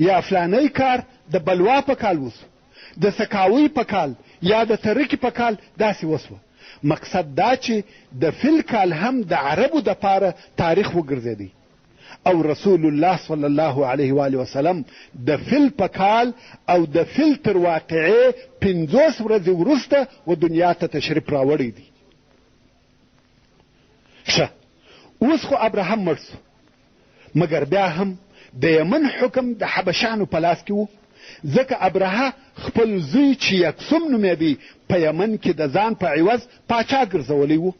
یا فلانی کار د بلوا په کال وسو، د سکاوۍ په کال یا د ترکي په کال داسې وسوه. مقصد دا چې د فیل کال هم د عربو دپاره تاریخ وګرځېدی او رسول الله صلی الله علیه و وسلم د فیل په کال او د فیل تر واقعې 50 ورځې وروسته و دنیا ته تشریف راوړی دی. ښه، اوس خو ابراهم مړ سو، مګر بیا هم د یمن حکم د حبشانو په لاس کې و، ځکه ابرهه خپل زوی چې یکسوم نومېدی په یمن کې د ځان په عوض پاچا ګرځولی و،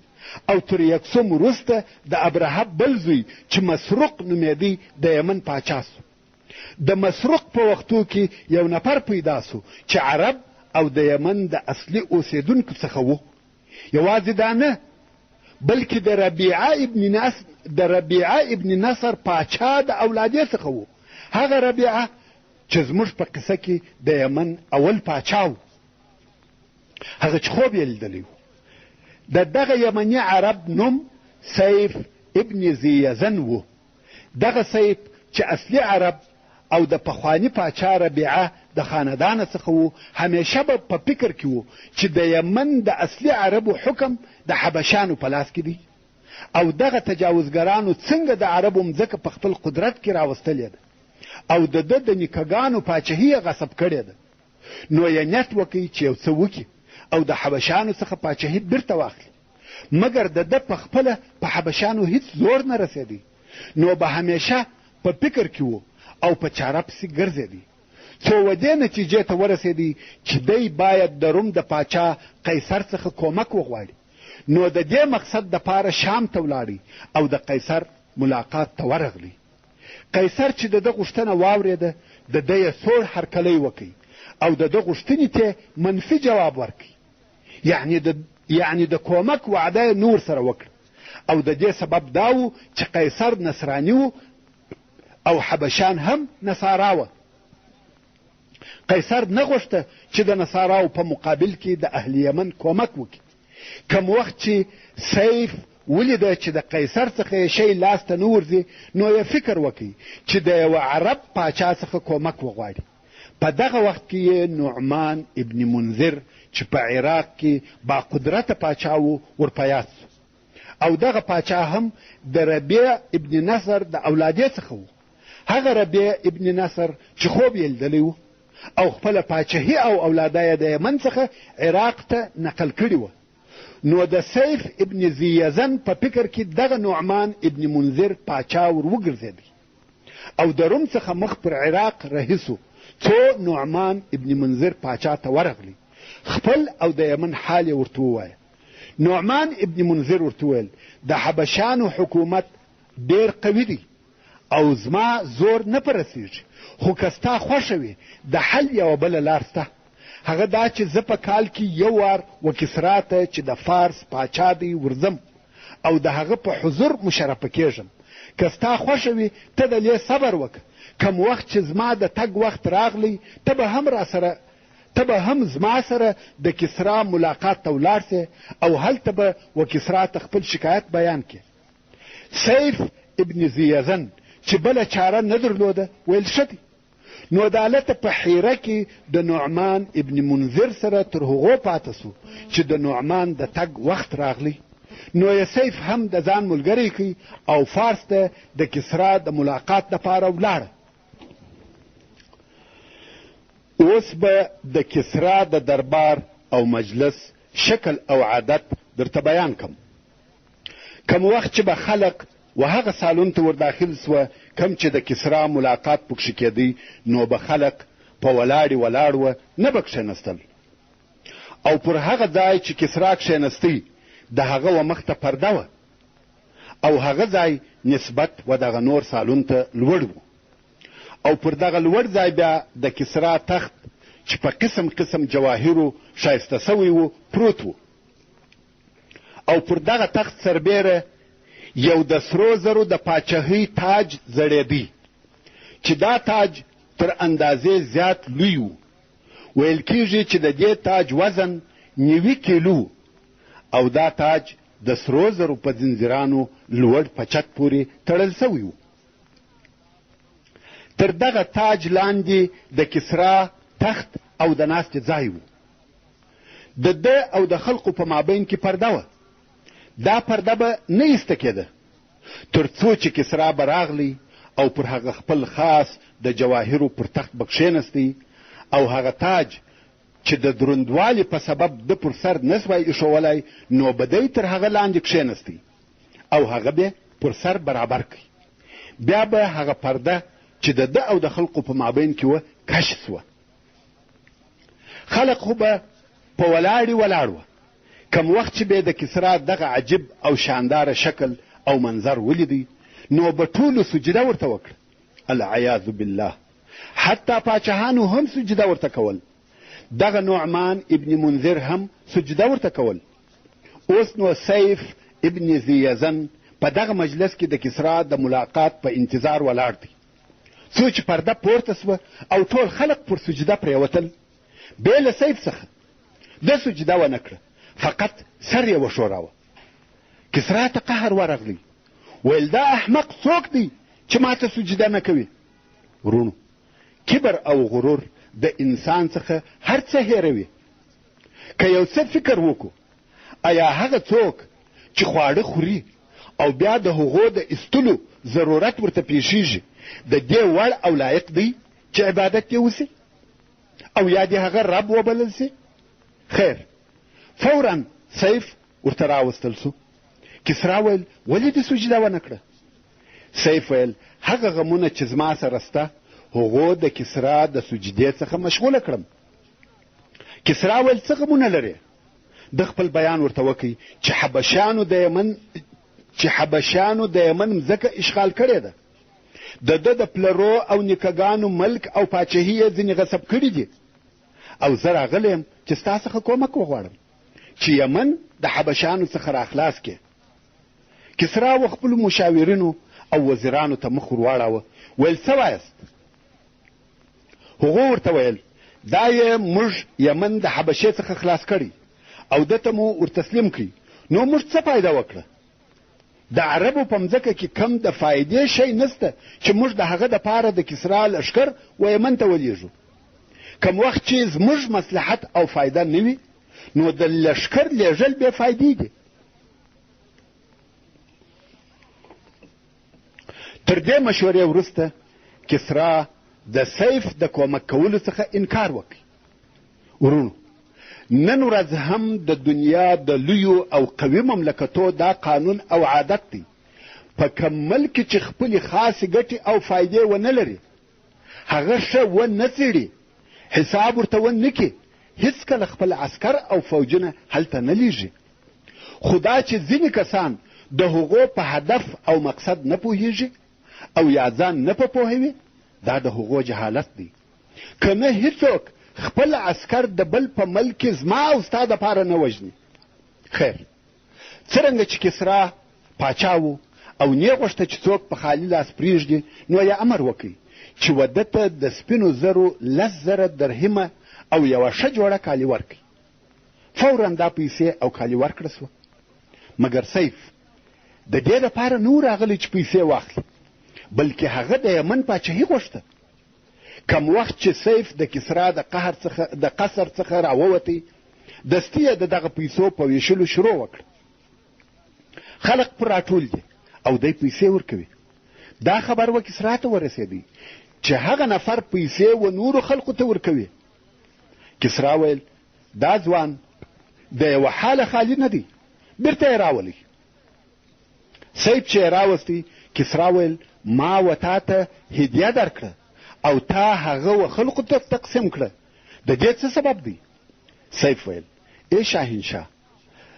او تر یکسوم وروسته د ابرهه بل زوی چې مسروق نومېدی د یمن پاچا سو. د مسروق په وختو کې یو نفر پیدا سو چې عرب او د یمن د اصلي اوسېدونکو څخه و. یوازې دا نه، بلکې د ربیعه ابن نصر د ربیعه ابن نصر پاچا د اولادې څخه و، هغه ربیعه چې زموږ په قصه کې د یمن اول پاچا و، هغه چې خوب یې لیدلی و. د دغه یمني عرب نوم سیف ابن زیزن و. دغه سیف چې اصلي عرب او د پخواني پاچا ربیعه د خاندانه څخه و، همیشه به په فکر کې و چې د یمن د اصلي عربو حکم د حبشانو په لاس کې دی او دغه تجاوزګرانو څنګه د عربو مځکه په خپل قدرت کې راوستلې ده او د ده د نیکهګانو پاچهي یې غصب کړې ده، نو یې نیت وکړ چې یو څه وکړي او د حبشانو څخه پاچهي بیرته واخلي. مګر د ده په خپله په حبشانو هیڅ زور نه رسېدی، نو به همیشه په فکر کې و او په چاره پسې ګرځېدی، څو و دې نتیجې ته ورسېدی چې دی باید د روم د پاچا قیصر څخه کومک وغواړي. نو د دې مقصد دپاره شام ته ولاړی او د قیصر ملاقات ته ورغلی. قیصر چې د ده غوښتنه واورېده، د ده یې سوړ هرکلی وکړ او د ده غوښتنې ته منفي جواب ورکړ، یعنې د یعنې د کومک وعده یې نه ورسره وکړه. او د دې سبب دا و چې قیصر نصراني و او حبشان هم نصارا وه. قیصر نه غوښته چې د نصاراو په مقابل کې د اهل یمن کومک وکړي. کوم وخت چې سیف ولیده چې د قیصر څخه یې شی لاس ته نه ورځي، نو یې فکر وکړ چې د یوه عرب پاچا څخه کومک وغواړي. په دغه وخت کې یې نعمان ابن منذر چې په عراق کې باقدرته پاچا و ور په یاد سو، او دغه پاچا هم د ربیع ابن نصر د اولادې څخه و، هغه ربیع ابن نصر چې خوب یې لیدلی و او خپله پاچهي او اولاده یې د یمن څخه عراق ته نقل کړې وه. نو د سیف ابن زیزن په فکر کې دغه نعمان ابن منذر پاچا ور وګرځېدی او د روم څخه مخ پر عراق رهي سو، څو نعمان ابن منذر پاچا ته ورغلی، خپل او د یمن حال یې ورته ووایه. نعمان ابن منذر ورته وویل، د حبشانو حکومت ډېر قوي دی او زما زور نه په رسېږي، خو که ستا خوښه وي د حل یوه بله لار سته، هغه دا چې زه په کال کې یو وار و کسرا ته چې د فارس پاچا دی ورځم او د هغه په حضور مشرفه کېږم. که ستا خوښه وي ته د لې صبر وکړه، کوم وخت چې زما د تګ وخت راغلی ته به هم راسره ته به هم زما سره د کسرا ملاقات ته ولاړ سې او هلته به و کسرا ته خپل شکایت بیان کړې. سیف ابن زیزن چې بله چاره نه درلوده ویل ښه دی. نو دالته په حیره کې د نعمان ابن منذر سره تر هغو پاته سو چې د نعمان د تګ وخت راغلی، نو یې سیف هم د ځان ملګری کړ او فارس ته د کسرا د ملاقات لپاره ولاړه. اوس به د کسرا د دربار او مجلس شکل او عادت درته بیان کم. کوم وخت چې به خلق و هغه سالون ته ورداخل سوه کوم چې د کسرا ملاقات پکښې کېدی، نو به خلق په ولاړې ولاړ وه، نه به کښېنستل. او پر هغه ځای چې کسرا کښېنستی د هغه و مخ ته پرده وه او هغه ځای نسبت و دغه نور سالون ته لوړ و. او پر دغه لوړ ځای بیا د کسرا تخت چې په قسم قسم جواهرو ښایسته سوی و پروت و. او پر دغه تخت سربېره یو د سرو زرو د پاچهۍ تاج ځړېدی چې دا تاج تر اندازې زیات لوی و. ویل کیږي چې د دې تاج وزن 90 کیلو او دا تاج د سرو زرو په ځنځیرانو لوړ په چت پورې تړل سوی و. تر دغه تاج لاندې د کسرا تخت او د ناستې ځای و. د ده او د خلقو په مابین کې پرده وه. دا پرده به نه ایسته کېده تر څو چې کسرا به راغلی او پر هغه خپل خاص د جواهرو پر تخت به کښېنستی او هغه تاج چې د دروندوالي په سبب ده پر سر نه سوای ایښوولای، نو به دی تر هغه لاندې کښېنستی او هغه به پر سر برابر کړ. بیا به هغه پرده چې د ده او د خلقو په مابین کې وه کش سوه. خلق خو به په ولاړې ولاړ وه. کم وخت چې به د کسرا دغه عجیب او شانداره شکل او منظر ولیدی، نو به ټولو سجده ورته وکړه. العیاذ بالله. حتی پاچهانو هم سجده ورته کول. دغه نعمان ابن منذر هم سجده ورته کول. اوس نو سیف ابن ذیزن په دغه مجلس کې د کسرا د ملاقات په انتظار ولاړ دی، څو چې پرده پورته سوه او ټول خلق پر سجده پرېوتل، بې له سیف څخه. ده سجده ونه کړه، فقط سر یې وښوراوه. کسرا ته قهر ورغلی، ویل دا احمق څوک دی چې ماته سجده نه کوي؟ وروڼو، کبر او غرور د انسان څخه هر څه هېروي. که یو څه فکر وکړو، ایا هغه څوک چې خواړه خوري او بیا د هغو د ایستلو ضرورت ورته پېښېږي، د دې وړ او لایق دی چې عبادت دې وسي او یا دې هغه رب وبلل سي؟ خیر، فورا سیف ورته راوستل سو. کسرا ویل، ولې دې سجده ونه کړه؟ سیف ویل، هغه غمونه چې زما سره سته، هغو د کسرا د سجدې څخه مشغوله کړم. کسرا ویل، څه غمونه لرې؟ ده خپل بیان ورته وکړ چې حبشیانو د یمن مځکه اشغال کړې ده. د ده د پلرو او نیکهګانو ملک او پاچهي یې ځینې غصب کړي دي او زه راغلی یم چې ستا څخه کومک وغواړم چې یمن د حبشانو څخه راخلاص کړې. کسرا و خپلو مشاورینو او وزیرانو ته مخ ورواړاوه، ویل څه وایاست؟ هغو ورته ویل، دا یې موږ یمن د حبشې څخه خلاص کړی او ده ته مو ورتسلیم کړي، نو موږ څه فایده وکړه؟ د عربو په مځکه کې کم د فایدې شی نسته چې موږ د هغه دپاره د کسرا لښکر و یمن ته ولیږو. کم وخت چې زموږ مصلحت او فایده نه وي، نو د لښکر لیږل بې فایدې دي. تر دې مشورې وروسته کسرا د سیف د کومک کولو څخه انکار وکړ. وروڼو، نن ورځ هم د دنیا د لویو او قوي مملکتو دا قانون او عادت دی، په کوم ملک کې چې خپلې خاصې ګټې او فایدې ونه لري، هغه ښه ونه څېړي، حساب ورته ونه کړي، هیڅکله خپل عسکر او فوجونه هلته نه لیږي. خو دا چې ځینې کسان د هغو په هدف او مقصد نه پوهیږي او یا ځان نه په پوهوي، دا د هغو جهالت دی. که نه هیڅوک خپل عسکر د بل په ملک کې زما او ستا دپاره نه وژني. خیر، څرنګه چې کسرا پاچا و او نې غوښته چې څوک په خالي لاس پرېږدي، نو یې امر وکړ چې و ده ته د سپینو زرو 10,000 درهمه او یوه ښه جوړه کالي ورکړي. فورا دا پیسې او کالي ورکړه سوه. مګر سیف د دې دپاره نه و راغلی چې پیسې واخلي، بلکې هغه د یمن پاچهي غوښته. کم وخت چې سیف د کسرا د قهر څخه د قصر څخه راووتی، دستي یې د دغه پیسو په ویشلو شروع وکړه. خلق پر راټول دي او دی پیسې ورکوي. دا خبر و کسرا ته ورسېدی چې هغه نفر پیسې و نورو خلقو ته ورکوي. کسرا ویل، دا ځوان د یوه حاله خالي نه دی، بیرته یې راولئ. سیف چې یې راوستی، کسرا ویل، ما و تا ته هدیه درکړه او تا هغه و خلقو ته تقسیم کړه، د دې څه سبب دی؟ سیف ویل، ای شاهنشاه،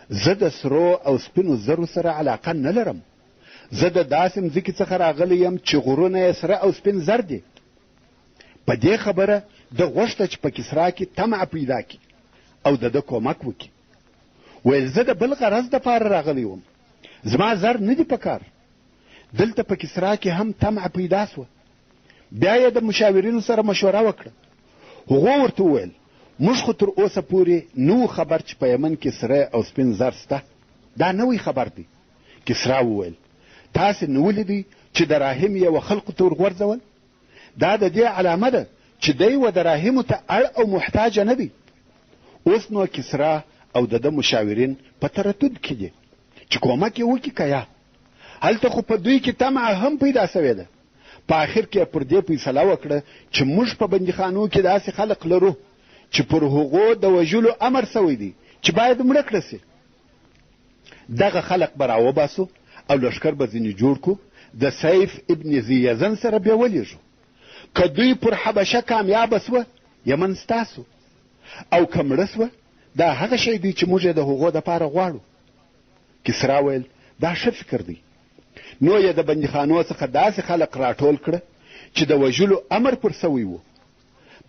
زه د سرو او سپینو زرو سره علاقه نه لرم. زه د داسې مځکې څخه راغلی یم چې غرونه یې سره او سپین زر دي. په دې خبره ده غوښته چې په کسرا کې طمع پیدا کړي او د ده کومک وکړي. ویل زه د بل غرض دپاره راغلی وم، زما زر نه دي په کار. دلته په کسرا کې هم طمع پیدا سوه. بیا یې د مشاورینو سره مشوره وکړه. هغو ورته وویل، موږ خو تر اوسه پورې نه وو خبر چې په یمن کې سره او سپین زر سته. دا نوی خبر دی. کسرا وویل، تاسې نه ولیدی چې دراهم یې و خلقو ته ورغورځول؟ دا د دې علامه ده چې دی و دراهمو ته اړ او محتاج نه دی. اوس نو کسرا او د ده مشاورین په تردد کې دي چې کومک یې وکړي که یا. هلته خو په دوی کې طمعه هم پیدا شوې ده. په آخر کې پر دې فیصله وکړه چې موږ په بندیخانو کې داسې خلق لرو چې پر هغو د وژلو امر شوی دی چې باید مړه کړه سي. دغه خلق به راوباسو او لښکر به ځینې جوړ کړو، د سیف ابن ذیزن سره بې ولېږو. که دوی پر حبشه کامیابه سوه، یمن ستاسو، او که مړه سوه، دا هغه شی دی چې موږ یې د هغو دپاره غواړو. کسرا ویل، دا ښه فکر دی. نو یې د بندیخانو څخه داسې خلق راټول کړه چې د وژلو امر پر سوی و.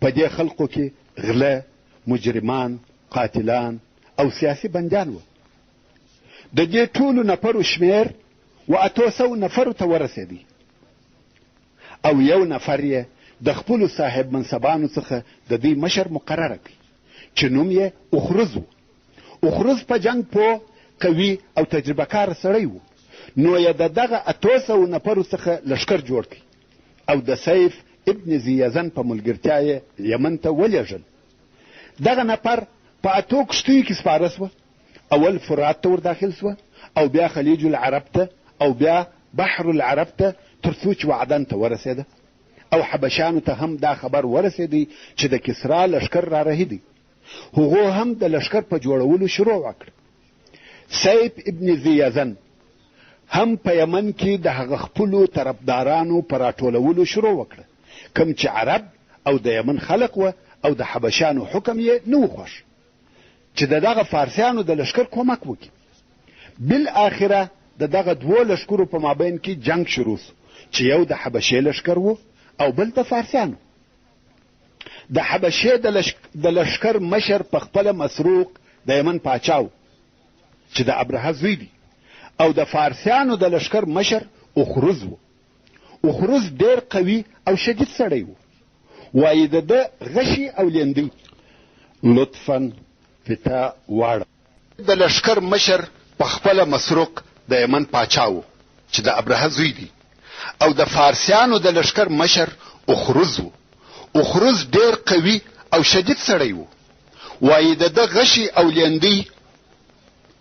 په دې خلقو کې غله، مجرمان، قاتلان او سیاسي بندیان وه. د دې ټولو نفرو شمېر و 800 نفرو ته ورسېدی او یو نفر یې د خپلو صاحب منصبانو څخه د دوی مشر مقرره کړ چې نوم یې اخرز و. اخرز په جنګ پوه، قوي او تجربه کار سړی و، نو یې د دغه 800 نفرو څخه لښکر جوړ کړ او د سیف ابن ذیزن په ملګرتیا یې یمن ته ولېږل. دغه نفر په اتو کښتیو کې سپاره سوه، اول فرات ته ورداخل سوه او بیا خلیج العرب ته او بیا بحر العرب ته، تر څو چې وعدن ته ورسېده او حبشانو ته هم دا خبر ورسېدی چې د کسرا لښکر را رهي دی. هغو هم د لښکر په جوړولو شروع وکړه. سیف ابن ذیزن هم په یمن کې د هغه خپلو طرفدارانو په راټولولو شروع وکړه، کوم چې عرب او د یمن خلق وه او د حبشانو حکم یې نه و خوښ چې د دغه فارسیانو د لښکر کومک وکړي. بالاخره د دغه دوو لښکرو په مابین کې جنګ شروع سو چې یو د حبشې لښکر و او بل د فارسیانو. د حبشې د لښکر مشر په خپله مسروق د یمن پاچا و چې د ابرهه زوی دی او د فارسیانو د لښکر مشر اخرز و. اخرز ډېر قوي او شدید سړی و. وایي د ده غشي او لیندۍ لطفا فتا واړه. د لښکر مشر په خپله مسروق د یمن پاچا و چې د ابرهه زوی دی او د فارسیانو د لښکر مشر اخرز و. اخرز ډېر قوي او شدید سړی و. وایي د ده غشي او لیندۍ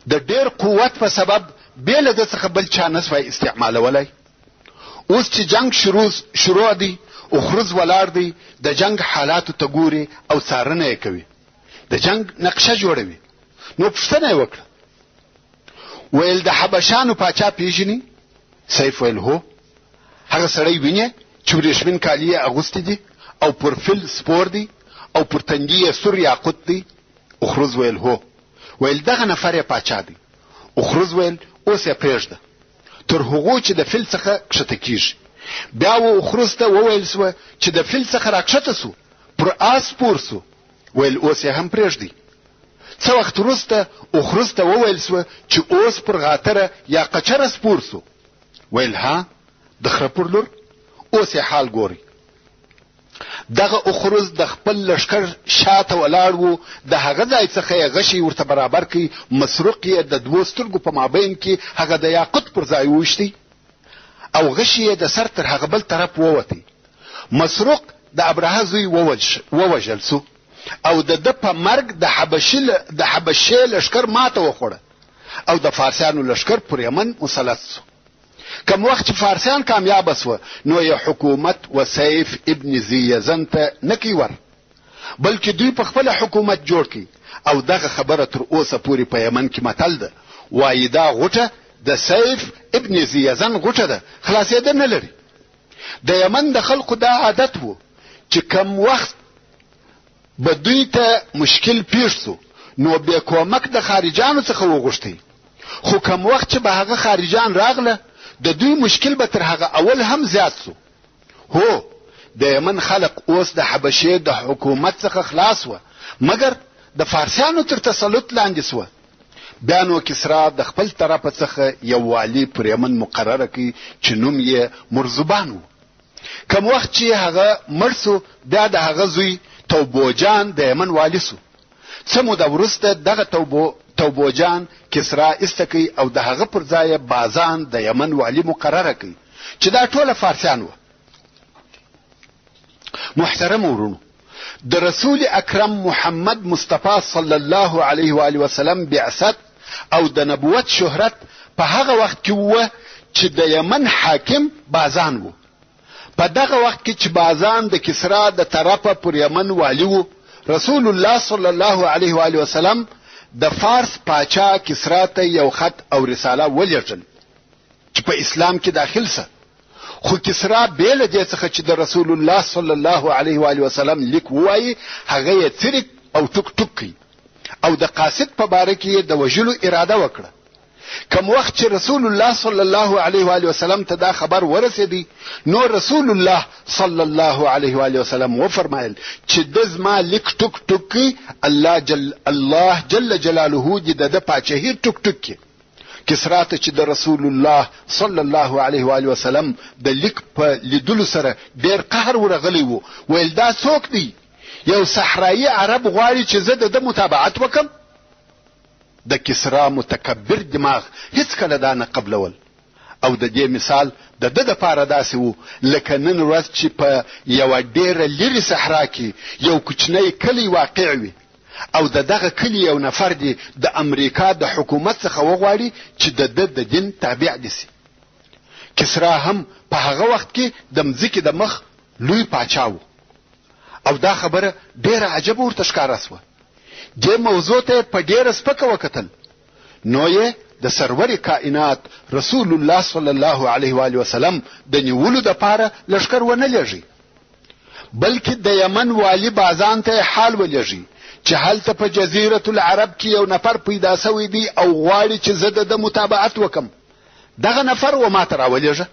د ډېر قوت په سبب بې له ده څخه بل چا نه سوای استعمالولای. اوس چې جنګ شروع دی، اخرز ولاړ دی، د جنګ حالاتو ته ګوري او څارنه یې کوي، د جنګ نقشه جوړوي. نو پوښتنه یې وکړه، ویل د حبشانو پاچا پیژني؟ سیف ویل هو. هغه سړی وینې چې وریښمین کالي یې اغوستي دي او پر فیل سپور دی او پر تندي یې سور یاقوت دی؟ اخرز ویل هو. ویل دغه نفر یې پاچا دی. اخرز ویل اوس یې پرېږده تر هغو چې د فیل څخه کښته کیږي. بیا و اخرز ته وویل سوه چې د فیل څخه راکښته سو، پر آس سپور سو. ویل اوس یې هم پرېږدئ. څه وخت وروسته اخرز ته وویل سوه چې اوس پر غاتره یا قچره سپور سو. ویل ها د خره پر لور، اوس یې حال ګورئ. دغه اخرز د خپل لښکر شاته ولاړ و، د هغه ځای څخه یې غشی ورته برابر کړ، مسروق یې د دوو سترګو په مابین کې هغه د یاقوت پر ځای وویشتی او غشی یې د سر تر هغه بل طرف ووتی. مسروق د ابرهه زوی ووژل سو او د ده په مرګ د حبشې لښکر ماته وخوړه او د فارسیانو لښکر پر یمن مسلط سو. کوم وخت چې فارسیان کامیابه سوه نو یې حکومت و سیف ابن ذیزن ته نه کوي ور، بلکې دوی په خپله حکومت جوړ کړي او دغه خبره تر اوسه پورې په یمن کې متل ده، وایي دا غوټه د سیف ابن ذیزن غوټه ده، خلاصېده نه لري. د یمن د خلکو دا عادت و چې کم وخت به دوی ته مشکل پیښ سو نو بې کومک د خارجانو څخه وغوښتی، خو کم وخت چې به هغه خارجان راغله د دوی مشکل به تر هغه اول هم زیات سو. هو د یمن خلق اوس د حبشې د حکومت څخه خلاص وه، مګر د فارسیانو تر تسلط لاندې سوه. بیا نو کسرا د خپل طرفه څخه یو والي پر یمن مقرره کړ چې نوم یې مرزبان و. کوم وخت چې هغه مړ سو بیا د هغه زوی توبوجان د یمن والي سو. څه موده وروسته دغه توبو توبوجان کسرا ایسته کوي او د هغه پر ځای بازان د یمن والي مقرره کوي چې دا ټوله فارسیان وه. محترم ورونو، د رسول اکرم محمد مصطفی صلی الله علیه و آله وسلم بعثت او د نبوت شهرت په هغه وخت کې وه چې د یمن حاکم بازان و. په دغه وخت کې چې بازان د کسرا د طرفه پر یمن والي و، رسول الله صلی الله علیه و آله وسلم د فارس پاچا کسرا ته یو خط او رساله ولیږل چې په اسلام کې داخل سه. خو کسرا بې له دې څخه چې د رسول الله صلی الله علیه و آله وسلم لیک ووایي، هغه یې څیرې او ټوک ټوک کړ او د قاصد په باره کې یې د وژلو اراده وکړه. کوم وخت چې رسول الله صلی الله علیه و آله وسلم ته دا خبر ورسېدی، نو رسول الله صلی الله علیه و آله وسلم وفرمایل چې ده زما لیک ټوک ټوک کړ، الله جل الله جل جلاله دې د ده پاچهي ټوک ټوک کړي. کسرا ته چې د رسول الله صلی الله علیه و آله وسلم د لیک په لیدلو سره ډېر قهر ورغلی و، ویل دا څوک دی؟ یو صحرایي عرب غواړي چې زه د ده متابعت وکړم؟ د کسرا متکبر دماغ هیڅکله دا نه قبلول او د دې مثال د ده دپاره داسې و لکه نن ورځ چې په یوه ډېره لیرې صحرا کې یو کوچنی کلی واقع وي او د دغه کلي یو نفر دې د امریکا د حکومت څخه وغواړي چې د ده د دین تابع دې سي. کسرا هم په هغه وخت کې د مځکې د مخ لوی پاچا و او دا خبره ډېره عجبه ورته ښکاره سوه. دې موضوع ته یې په ډېره سپکه وکتل، نو یې د سرور کائنات رسول الله صلی الله علیه و آله وسلم د نیولو دپاره لښکر ونه لېږی، بلکې د یمن والي بازان ته یې حال ولېږی چې هلته په جزیرة العرب کې یو نفر پیدا سوی دی او غواړي چې زه د ده متابعت وکم، دغه نفر و ماته راولېږه.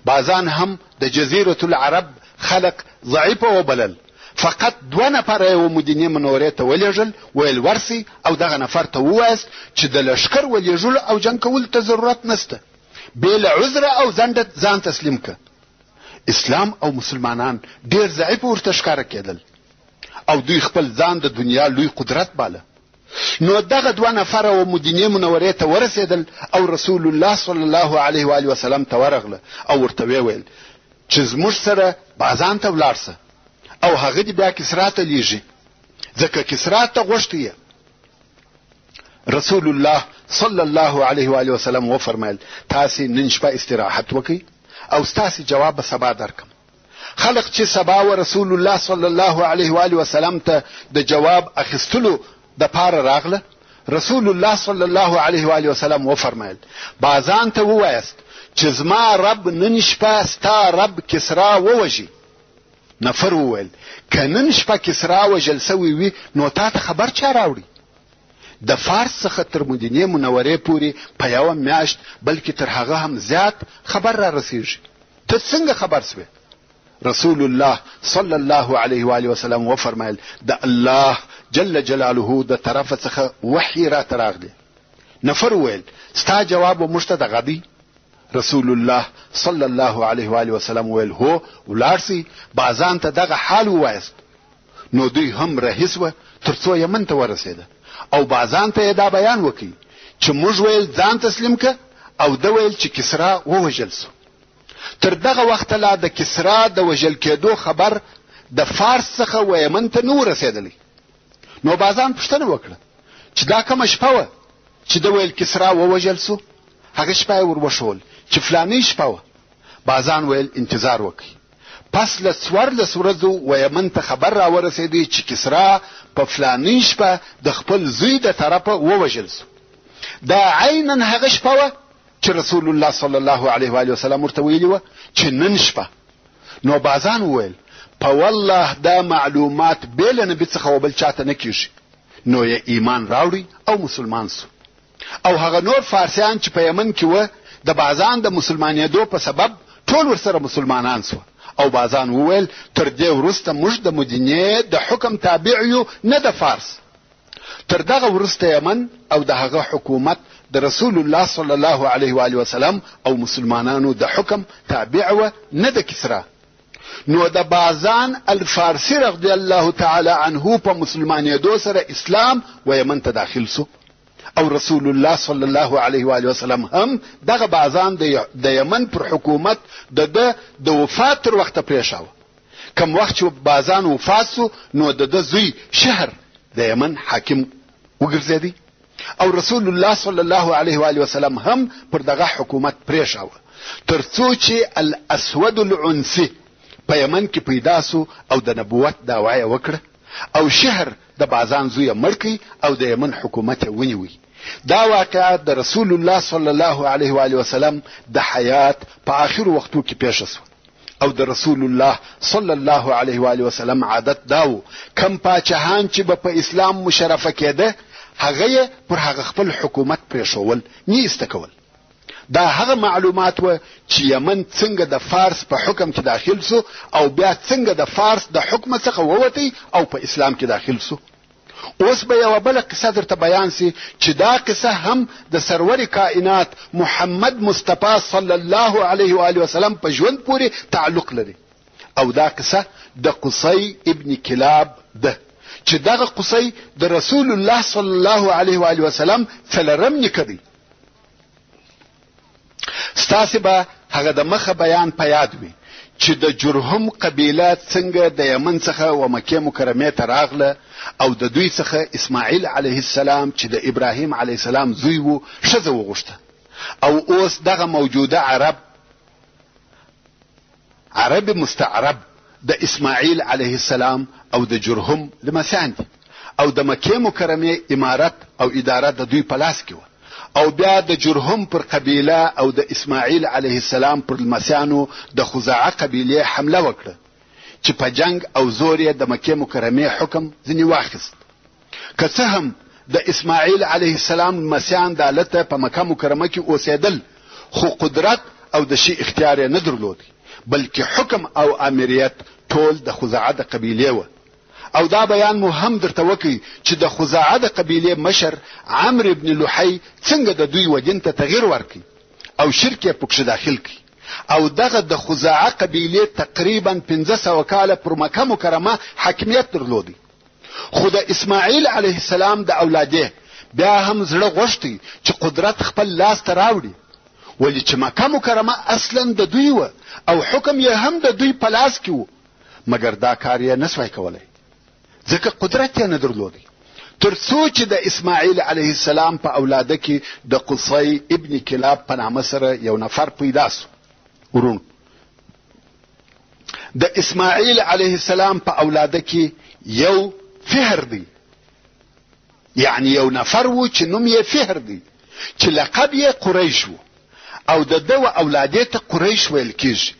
بازان هم د جزیرة العرب خلق ضعیفه وبلل، فقط دوه نفره یې و مدینې منورې ته ولېږل، ویل ورسئ او دغه نفر ته ووایاست چې د لښکر ولېږلو او جنګ کولو ته ضرورت نشته، بې له عذره او ځنډه ځان تسلیم که. اسلام او مسلمانان ډېر ضعیف ورته ښکاره کېدل او دوی خپل ځان د دنیا لوی قدرت باله. نو دغه دوه نفره و مدینې منورې ته ورسېدل او رسول الله صلی الله علیه و آله وسلم ته ورغله او ورته ویې ویل چې زموږ سره بازان ته ولاړ سه او هغه دې بیا کسرا ته لیږي، ځکه کسرا ته غوښتی یې. رسول الله صلی الله علیه و آله وسلم وفرمایل تاسې نن شپه استراحت وکړئ او ستاسې جواب به سبا درکم. خلق چې سبا و رسول الله صلی الله علیه و آله وسلم ته د جواب اخیستلو د پاره راغله، رسول الله صلی الله علیه و آله وسلم وفرمایل بازان ته ووایاست چې زما رب نن شپه ستا رب کسرا ووژي. نفر وویل که نن شپه کسرا وژل سوی وي نو تا ته خبر چا راوړي؟ د فارس څخه تر مدینې منورې پورې په یوه میاشت بلکې تر هغه هم زیات خبر را رسیږي، ته څنګه خبر سوې؟ رسول الله صلی الله علیه و آله وسلم وفرمایل د الله جل جلاله د طرفه څخه وحی راته راغلې. نفر وویل ستا جواب و موږ ته دغه دی؟ رسول الله صلی الله علیه و آله وسلم وویل هو، ولاړ سئ بازان ته دغه حال ووایاست. نو دوی هم رهي سوه تر څو یمن ته ورسېده او بازان ته یې دا بیان وکړ چې موږ ویل ځان تسلیم که او ده ویل چې کسرا ووژل سو. تر دغه وخته لا د کسرا د وژل کېدو خبر د فارس څخه و یمن ته نه و رسېدلی. نو بازان پوښتنه وکړه چې دا کومه شپه وه چې ده ویل کسرا ووژل سو؟ هغه شپه یې ور وښول چې فلانۍ شپه وه. بازان ویل انتظار وکړئ. پس له 14 ورځو و یمن ته خبر راورسېدی چې کسرا په فلانۍ شپه د خپل زوی د طرفه ووژل سو. دا عینا هغه شپه وه چې رسول الله صلی الله علیه و آله وسلم ورته ویلي وه چې نن شپه. نو بازان وویل په والله دا معلومات بې له نبي څخه و بل چاته نه کیږي. نو یې ایمان راوړی او مسلمان سو. او هغه نور فارسیان چې په یمن کې وه د بازان د مسلمانېدو په سبب ټول ورسره مسلمانان سوه. او بازان وویل تر دې وروسته موږ د مدینې د حکم تابع یو نه د فارس. تر دغه وروسته یمن او د هغه حکومت د رسول الله صلی الله علیه و آله وسلم او مسلمانانو د حکم تابع وه نه د کسرا. نو د بازان الفارسی رضی الله تعالی عنه په مسلمانېدو سره اسلام و یمن ته داخل سو او رسول الله صلی الله علیه و وسلم هم دغه بازان د یمن پر حکومت د ده د وفات تر وخته پرېښاوه. کوم وخت چې بازان وفات سو نو د ده زوی شهر د یمن حاکم وګرځېدی او رسول الله صلی الله علیه و وسلم هم پر دغه حکومت پرېښاوه تر څو چې الاسود العنسي په یمن کې پیدا سو او د نبوت دعوا یې وکړه او شهر د بازان زوی یې مړ کړ او د یمن حکومت یې ونیوی. دا واقعه د رسول الله صلی الله علیه و وسلم د حیات په آخرو وختو کې پېښه سوه او د رسول الله صلی الله علیه و آله وسلم عادت دا و، کوم پاچهان چې به په اسلام مشرفه کېده هغه یې پر هغه خپل حکومت پرېښوول، نه ایسته کول. دا هغه معلومات وه چې یمن څنګه د فارس په حکم کې داخل سو او بیا څنګه د فارس د حکمه څخه ووتی او په اسلام کې داخل سو. اوس به یوه بله قصه درته بیان سي چې دا قصه هم د سرور کائنات محمد مصطفی صلی الله علیه و آله وسلم په ژوند پورې تعلق لري او دا قصه د قصی ابن کلاب ده چې دغه قصی د رسول الله صلی الله علیه و آله وسلم څلرم نیکه دی. ستاسې به هغه د مخه بیان په یاد وي چې د جرهم قبیله څنګه د یمن څخه و مکې مکرمې ته راغله او د دوی څخه اسماعیل علیه السلام چې د ابراهیم علیه السلام زوی و ښځه وغوښته او اوس دغه موجوده عرب عرب مستعرب د اسماعیل علیه السلام او د جرهم لمسیان دي او د مکې مکرمې امارت او اداره د دوی په لاس کې وه او بیا د جرهم پر قبیله او د اسماعیل علیه السلام پر لمسیانو د خزاعه قبیلې حمله وکړه چې په جنګ او زور یې د مکې مکرمې حکم ځینې واخیست. که څه هم د اسماعیل علیه السلام لمسیان دالته په مکه مکرمه کې اوسېدل، خو قدرت او د شي اختیار یې نه درلود، بلکې حکم او آمریت ټول د خزاعه د قبیلې وه. او دا بیان مو هم درته وکړ چې د خزاعه د قبیلې مشر عمرو بن لحی څنګه د دوی و دین ته تغییر ورکړ او شرک یې پکښې داخل کړ او دغه د خزاعه قبیلې تقریبا 500 کاله پر مکه مکرمه حاکمیت درلود. خو د اسماعیل علیه السلام د اولادې بیا هم زړه غوښتی چې قدرت خپل لاس ته راوړي، ولې چې مکه مکرمه اصلا د دوی وه او حکم یې هم د دوی په لاس کې و، مګر دا کار یې نه سوای کولی ځکه قدرت یې نه درلود، تر څو چې د اسماعیل علیه السلام په اولاده کې د قصی ابن کلاب په نامه سره یو نفر پیدا سو. وروڼو، د اسماعیل علیه السلام په اولاده کې یو فهر دی، یعنی یو نفر و چې نوم یې فهر دی چې لقب یې قریش و او د ده و اولادې ته قریش ویل کیږي.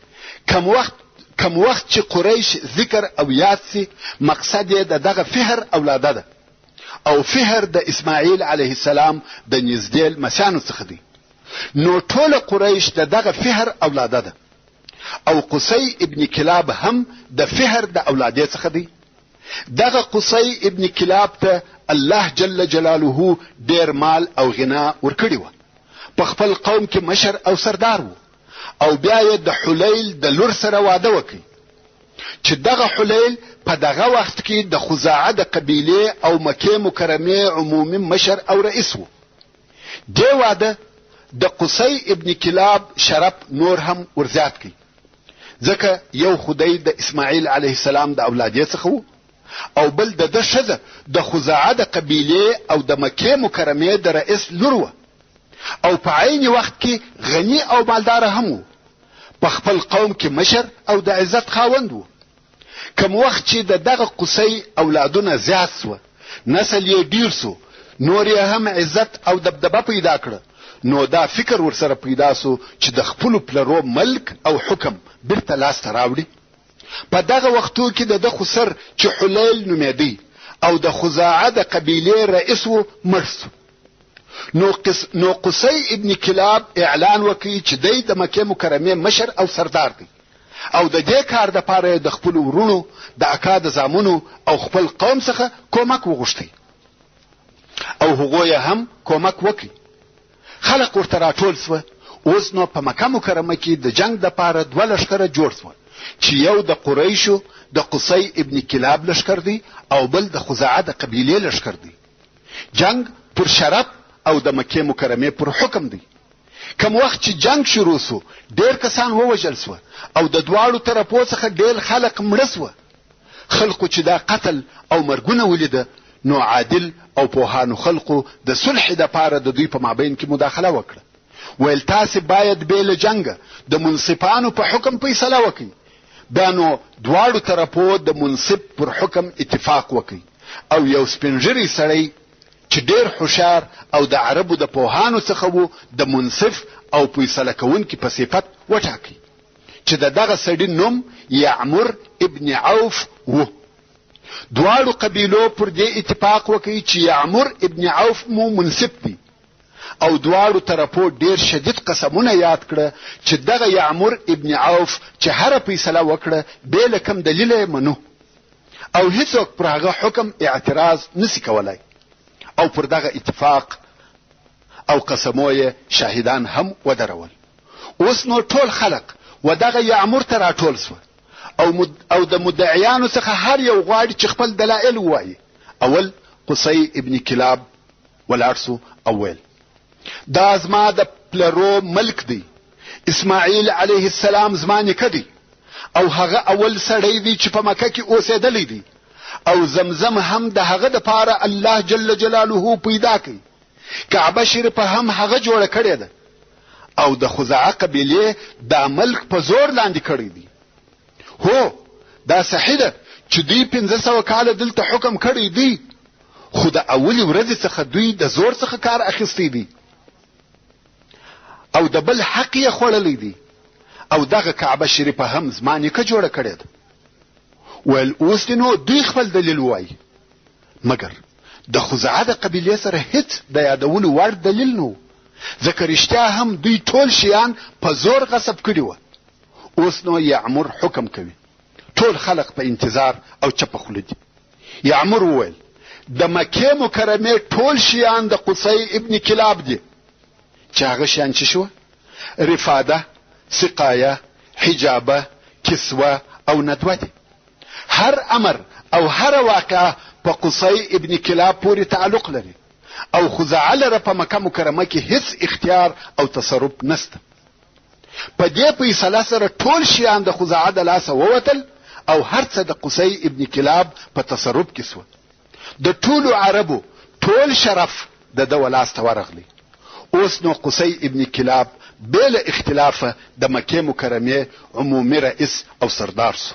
کم وخت کم وخت چې قریش ذکر او یاد سي مقصد یې د دغه فهر اولاده ده او فهر د اسماعیل علیه السلام د نږدې لمسیانو څخه دی، نو ټوله قریش د دغه فهر اولاده ده او قصی ابن کلاب هم د فهر د اولادې څخه دی. دغه قصی ابن کلاب ته الله جل جلاله ډیر مال او غنا ورکړي وه، په خپل قوم کې مشر او سردار و او بیا یې د حلیل د لور سره واده وکړ چې دغه حلیل په دغه وخت کې د خزاعه د قبیلې او مکې مکرمې عمومي مشر او رئیس و. دې واده د قصی ابن کلاب شرف نور هم ورزیات کړ، ځکه یو خو دی د اسماعیل علیه السلام د اولادې څخه و او بل د ده ښځه د خزاعه د قبیلې او د مکې مکرمې د رئیس لور وه او په عین وخت کې غني او مالداره هم و، په خپل قوم کې مشر او د عزت خاوند و. کوم وخت چې د دغه قصی اولادونه زیات سوه، نسل یې ډیر سو، نور یې هم عزت او دبدبه پیدا کړه، نو دا فکر ورسره پیدا سو چې د خپلو پلرو ملک او حکم بیرته لاسته راوړي. په دغه وختو کې د ده خسر چې حلیل نومېدی او د خزاعه د قبیلې رئیس و، مړ سو. نو قصی ابن کلاب اعلان وکړ چې دی د مکې مکرمې مشر او سردار دی او د دې کار دپاره یې د خپلو وروڼو، د اکا د زامنو او خپل قوم څخه کومک وغوښتی او هغو یې هم کومک وکړ. خلق ورته راټول سوه، اوس نو په مکه مکرمه کې د جنګ دپاره دوه لښکره جوړ سول، چې یو د قریشو د قصی ابن کلاب لښکر دی او بل د خزاعه د قبیلې لښکر دی. جنګ پر شرف او د مکې مکرمې پر حکم دی. کوم وخت چې جنګ شروع سو، ډېر کسان ووژل سوه او د دواړو طرفو څخه ډېر خلق مړه سوه. خلقو چې دا قتل او مرګونه ولیده، نو عادل او پوهانو خلقو د صلحې دپاره د دوی په مابین کې مداخله وکړه. ویل تاسې باید بې له جنګه د منصفانو په حکم فیصله وکړئ. بیا نو دواړو طرفو د منصف پر حکم اتفاق وکړ او یو سپین ږیری سړی چې ډېر هوښیار او د عربو د پوهانو څخه و د منصف او فیصله کوونکي په صفت وټاکئ، چې د دغه سړي نوم یعمر ابن عوف و. دواړو قبیلو پر دې اتفاق وکړ چې یعمر ابن عوف مو منصف دی او دواړو طرفو ډېر شدید قسمونه یاد کړه چې دغه یعمر ابن عوف چې هره فیصله وکړه بې له کوم دلیله یې منو او هیڅوک پر هغه حکم اعتراض نسي کولای او پر دغه اتفاق او قسمو یې شاهدان هم ودرول. اوس نو ټول خلق و دغه یعمر ته راټول سوه او او د مدعیانو څخه هر یو غواړي چې خپل دلایل ووایي. اول قصی ابن کلاب ولاړ سو او ویل، دا زما د پلرو ملک دی، اسماعیل علیه السلام زما نیکه دی او هغه اول سړی دی چې په مکه کې اوسېدلی دی او زمزم هم د هغه دپاره الله جل جلاله پیدا کړي، کعبه شریفه هم هغه جوړه کړې ده او د خزاعه قبیلې دا ملک په زور لاندې کړی دی. هو دا صحیح ده چې دوی 500 کاله دلته حکم کړی دی، خو د اولې ورځې څخه دوی د زور څخه کار اخیستی دی او د بل حق یې خوړلی دی او دغه کعبه شریفه هم زما نیکه جوړه کړې ده. ویل اوس دې نو دوی خپل دلیل ووایي، مګر د خزاعه د قبیلې سره هیڅ د یادولو وړ دلیل نه و، ځکه رښتیا هم دوی ټول شیان په زور غصب کړي وه. اوس نو یعمر حکم کوي، ټول خلق په انتظار او چپه خوله دي. یعمر وویل، د مکې مکرمې ټول شیان د قصی ابن کلاب دي، چې هغه شیان څه شوه؟ رفاده، سقایه، حجابه، کسوه او ندوه دي. هر امر او هره واقعه په قصی ابن کلاب پورې تعلق لري او خزاعه لره په مکه مکرمه کې هیڅ اختیار او تصرف نشته. په دې فیصله سره ټول شیان د خزاعه د لاسه ووتل او هر څه د قصی ابن کلاب په تصرف کې سوه. د ټولو عربو ټول شرف د ده ولاس ته ورغلی. اوس نو قصی ابن کلاب بې له اختلافه د مکې مکرمې عمومي رئیس او سردار سو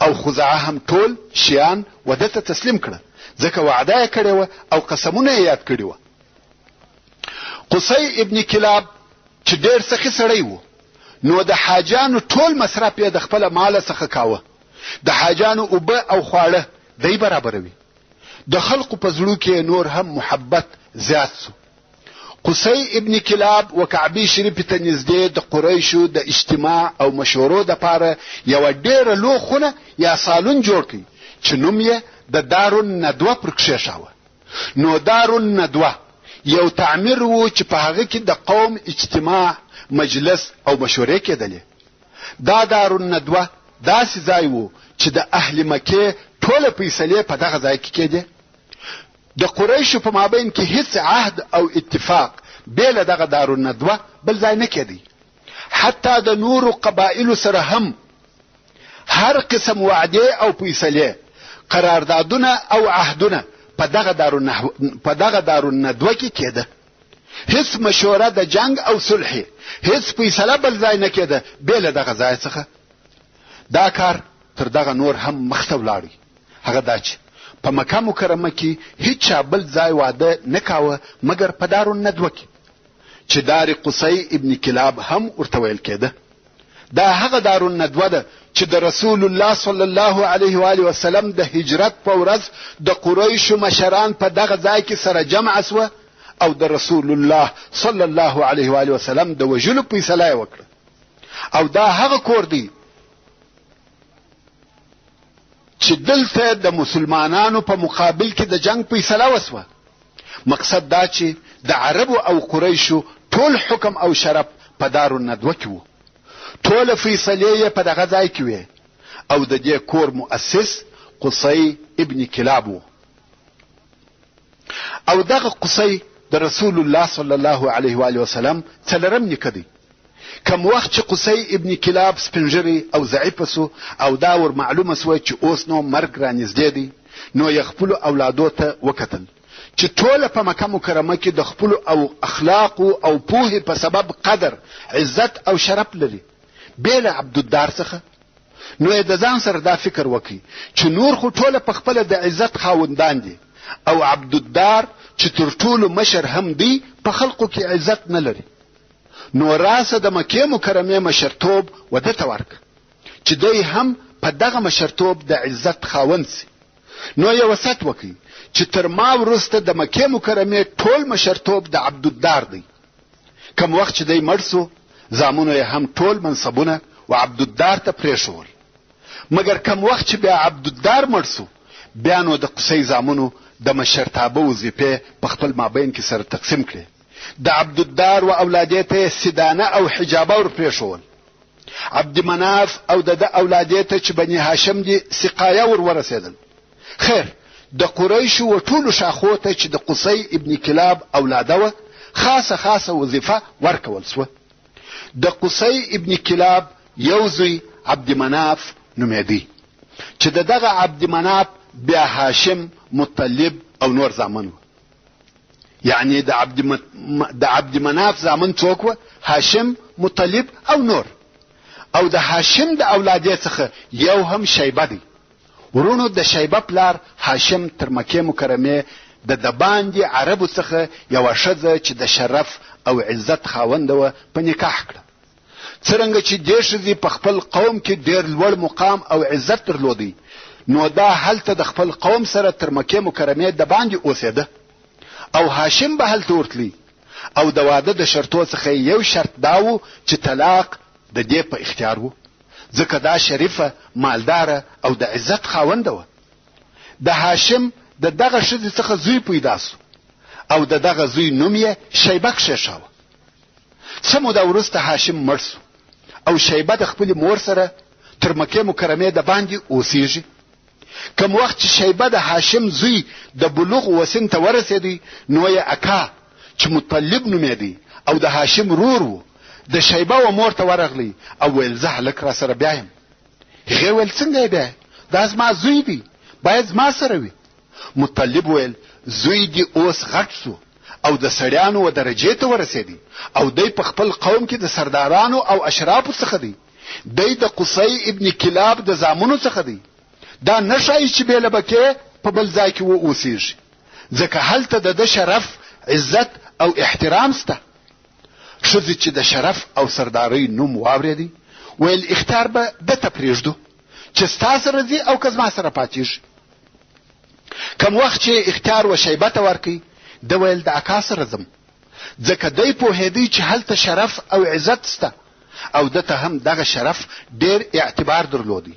او خزاعه هم ټول شیان و ده ته تسلیم کړه، ځکه وعده یې کړې وه او قسمونه یې یاد کړي وه. قصی ابن کلاب چې ډېر سخي سړی و، نو د حاجیانو ټول مصرف یې د خپله ماله څخه کاوه. د حاجیانو اوبه او خواړه دی برابروي. د خلقو په زړو کې یې نور هم محبت زیات سو. قصی ابن کلاب و کعبې شریفې ته نږدې د قریشو د اجتماع او مشورو دپاره یوه ډېره لو خونه یا سالون جوړ کړ چې نوم یې د دارالندوه پر کښېښاوه. نو دارالندوه یو تعمیر و چې په هغه کې د قوم اجتماع، مجلس او مشورې کېدلې. دا دارالندوه داسې ځای و چې د اهل مکې ټوله فیصلې په دغه ځای کې کېدې. د قریشو په مابین کې هیڅ عهد او اتفاق بې له دغه دارالندوه بل ځای نه کېدی. حتی د نورو قبایلو سره هم هر قسم وعدې او فیصلې، قراردادونه او عهدونه په دغه دارالندوه کې کېده. هیڅ مشوره د جنګ او صلحې، هیڅ فیصله بل ځای نه کېده بې له دغه ځای څخه. دا کار تر دغه نور هم مخته ولاړی، هغه دا چې په مکه مکرمه کې هیچا بل ځای واده نه کاوه مګر په دارالندوه کې، چې دار قصی ابن کلاب هم ورته ویل کېده. دا هغه دارالندوه ده چې د رسول الله صلی الله علیه و آله وسلم د هجرت په ورځ د قریشو مشران په دغه ځای کې سره جمع سوه او د رسول الله صلی الله علیه و آله وسلم د وژلو فیصله یې وکړه. او دا هغه کور دی چې دلته د مسلمانانو په مقابل کې د جنګ فیصله وسوه. مقصد دا چې د عربو او قریشو ټول حکم او شرف په دارالندوه کې و. ټوله فیصلې یې په دغه ځای کې وې او د دې کور مؤسس قصی ابن کلاب و. او دغه قصی د رسول الله صلی الله علیه و وسلم څلرم نیکه دی. کم وخت چې قصی ابن کلاب سپین ږیری او ضعیفه سو او دا ور معلومه سوه چې اوس نو مرګ رانږدې دی، نو یې خپلو اولادو ته وکتل چې ټوله په مکه مکرمه کې د خپلو او اخلاقو او پوهې په سبب قدر، عزت او شرف لري، بې له عبدالدار څخه. نو یې د ځان سره دا فکر وکړ چې نور خو ټوله په خپله د عزت خاوندان دي او عبدالدار چې تر ټولو مشر هم دی په خلقو کې عزت نه لري، نو راسه د مکې مکرمې مشرتوب و ده ته ورکړه چې دی هم په دغه مشرتوب د عزت خاوند سي. نو یې وصیت وکړ چې تر ما وروسته د مکې مکرمې ټول مشرتوب د عبدالدار دی. کم وخت چې دی مړ سو، زامنو یې هم ټول منصبونه و عبدالدار ته پرېښوول. مګر کم وخت چې بیا عبدالدار مړ سو، بیا نو د قصی زامنو د مشرتابه وظیفې په خپل مابین کې سره تقسیم کړې. د عبدالدار و اولادې ته یې سدانه او حجابه ور پرېښوول. عبد مناف او د ده اولادې ته چې بني هاشم دي سقایه ور ورسېدل. خیر، د قریشو و ټولو شاخو ته چې د قصی ابن کلاب اولاده وه، خاصه خاصه وظیفه ورکول سوه. د قصی ابن کلاب یو زوی عبد مناف نومېدی چې د دغه عبد مناف بیا هاشم، مطلب او نور زامن وه. یعنی د عبد مناف زامن څوک وه؟ هاشم، مطلب او نور. او د هاشم د اولادې څخه یو هم شیبه دی. وروڼو د شیبه پلار هاشم تر مکې مکرمې د دباندې عربو څخه یوه ښځه چې د شرف او عزت خاونده وه په نکاح کړه. څرنګه چې دې ښځې په خپل قوم کې ډېر لوړ مقام او عزت درلودی، نو دا هلته د خپل قوم سره تر مکې مکرمې دباندې اوسېده او هاشم به هلته ورتلی او د واده د شرطو څخه یو شرط دا و چې طلاق د دې په اختیار و، ځکه دا شریفه، مالداره او د عزت خاونده وه. د هاشم د دغه ښځې څخه زوی پیدا سو او د دغه زوی نوم یې شیبه کښېښاوه. څه موده وروسته هاشم مړ سو او شیبه د خپلې مور سره تر مکې مکرمې دباندې اوسیږي. کوم وخت چې شیبه د هاشم زوی د بلوغ وسن ته ورسېدی، نو یې اکا چې مطلب نومېدی او د هاشم ورور و، د شیبه و مور ته ورغلی او ویل زه هلک راسره بیایم. هغې ویل څنګه یې بیایم، دا زما زوی دی، باید زما سره وي. مطلب ویل زوی دې اوس غټ سو او د سړیانو و درجې ته ورسېدی او دی په خپل قوم کې د سردارانو او اشرافو څخه دی، دی د قصی ابن کلاب د زامنو څخه دی، دا نه ښایي چې بې له بکې په بل ځای کې و اوسیږي، ځکه هلته د ده شرف، عزت او احترام سته. ښځې چې د شرف او سردارۍ نوم واورېدی، ویل اختیار به ده ته پرېږدو چې ستا سره ځي او که زما سره پاتېږي. کم وخت چې اختیار و شیبه ته ورکړي، ده ویل د اکا سره ځم، ځکه دی پوهېدی چې هلته شرف او عزت سته او ده ته هم دغه شرف ډېر اعتبار درلودی.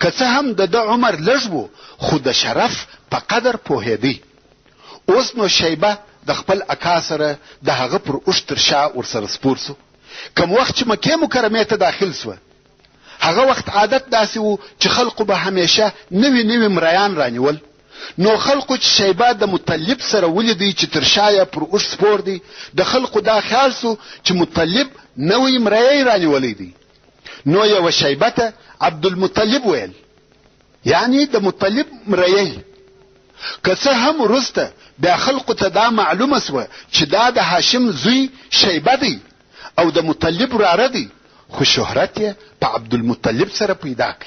که څه هم د ده عمر لږ و، خو د شرف په قدر پوهېدی. اوس نو شیبه د خپل اکا سره د هغه پر اوښ تر شا ورسره سپور سو. کم وخت چې مکې مکرمې ته داخل سوه، هغه وخت عادت داسې و چې خلقو به همیشه نوي نوي مریان رانیول. نو خلقو چې شیبه د مطلب سره ولیدی چې تر شا یې پر اوښ سپور دی، د خلقو دا خیال سو چې مطلب نوی مریی رانیولی دی. نو یوه شیبه ته عبدالمطلب ویل، یعنی د مطلب مریی. که څه هم وروسته بیا خلقو ته دا معلومه سوه چې دا د هاشم زوی شیبه دی او د مطلب وراره دی، خو شهرت یې په عبدالمطلب سره پیدا کړ.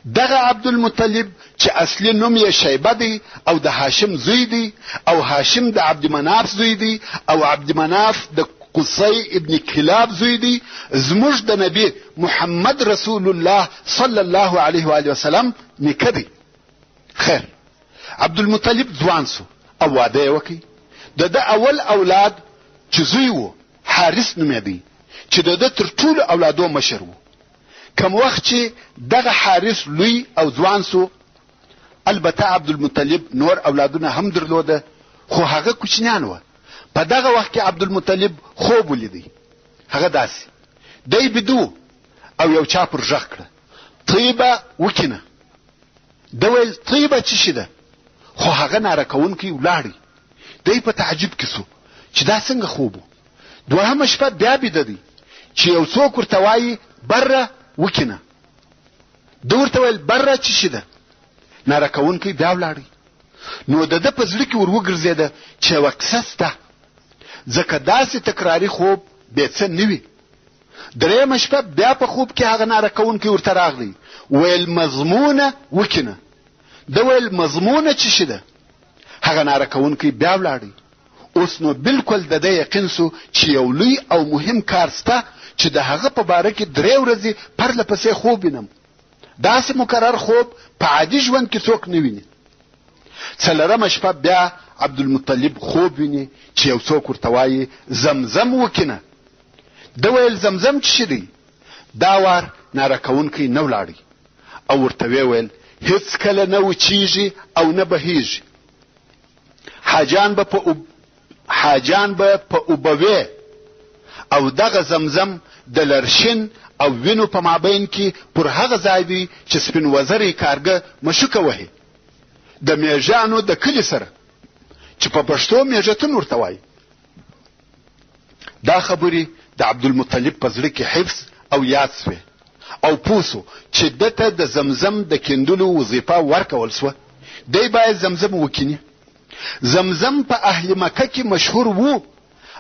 دغه عبدالمطلب چې اصلي نوم یې شیبه دی او د هاشم زوی دی او هاشم د عبدمناف زوی دی او عبدمناف د قصی ابن کلاب زوی دی، زموږ د نبی محمد رسول الله صلی الله علیه و وسلم نیکه دی. خیر، عبدالمطلب ځوان سو او واده یې وکړ. د ده اول اولاد چې زوی و حارث نومېدی چې د ده تر ټولو اولادو مشر و. کم وخت چې دغه حارث لوی او ځوان سو، البته عبدالمطلب نور اولادونه هم درلوده، خو هغه کوچنیان وه. په دغه وخت کې عبدالمطلب خوب ولیدی. هغه داسې دی بیده او یو چا پر غږ کړه، طیبه وکینه. ده ویل طیبه څه شي ده؟ خو هغه ناره کوونکی ولاړی. دی په تعجب کې سو چې دا څنګه خوب و. دوهمه شپه بیا بیده دی چې یو څوک ورته وایي بره وکینه. ده ورته ویل بره څه شي ده؟ ناره کوونکی بیا ولاړی. نو د ده په زړه کې ور وګرځېده چې یوه قصه سته، ځکه داسې تکراري خوب بې څه نه وي. درېیمه شپه بیا په خوب کې هغه ناره کوونکی ورته راغلی، ویل مضمونه وکینه. ده ویل مضمونه څه شي ده؟ هغه ناره کوونکی بیا ولاړی. اوس نو بالکل د ده یقین سو چې یو لوی او مهم کار سته چې د هغه په باره کې درې ورځې پرله پسې خوب وینم. داسې مکرر خوب په عادي ژوند کې څوک نه ویني. څلورمه شپه بیا عبدالمطلب خوب ویني چې یو څوک ورته وایي زمزم وکینه. ده ویل زمزم څه شي دی؟ دا وار ناره کوونکی نه ولاړی او ورته ویې ویل هیڅکله نه وچیږي او نه بهیږي. حاجان به په حاجان به په اوبوې او دغه زمزم د لرشین او وینو په مابین کې پر هغه ځای دی چې سپین وزری کارګه مشوکه وهي، د میږیانو د کلي سره چې په پښتو میږتون ورته وایي. دا خبرې د عبدالمطلب په زړه کې حفظ او یاد سوې او پوه سو چې ده ته د زمزم د کیندلو وظیفه ورکول سوه، دی باید زمزم وکیني. زمزم په اهل مکه کې مشهور وو،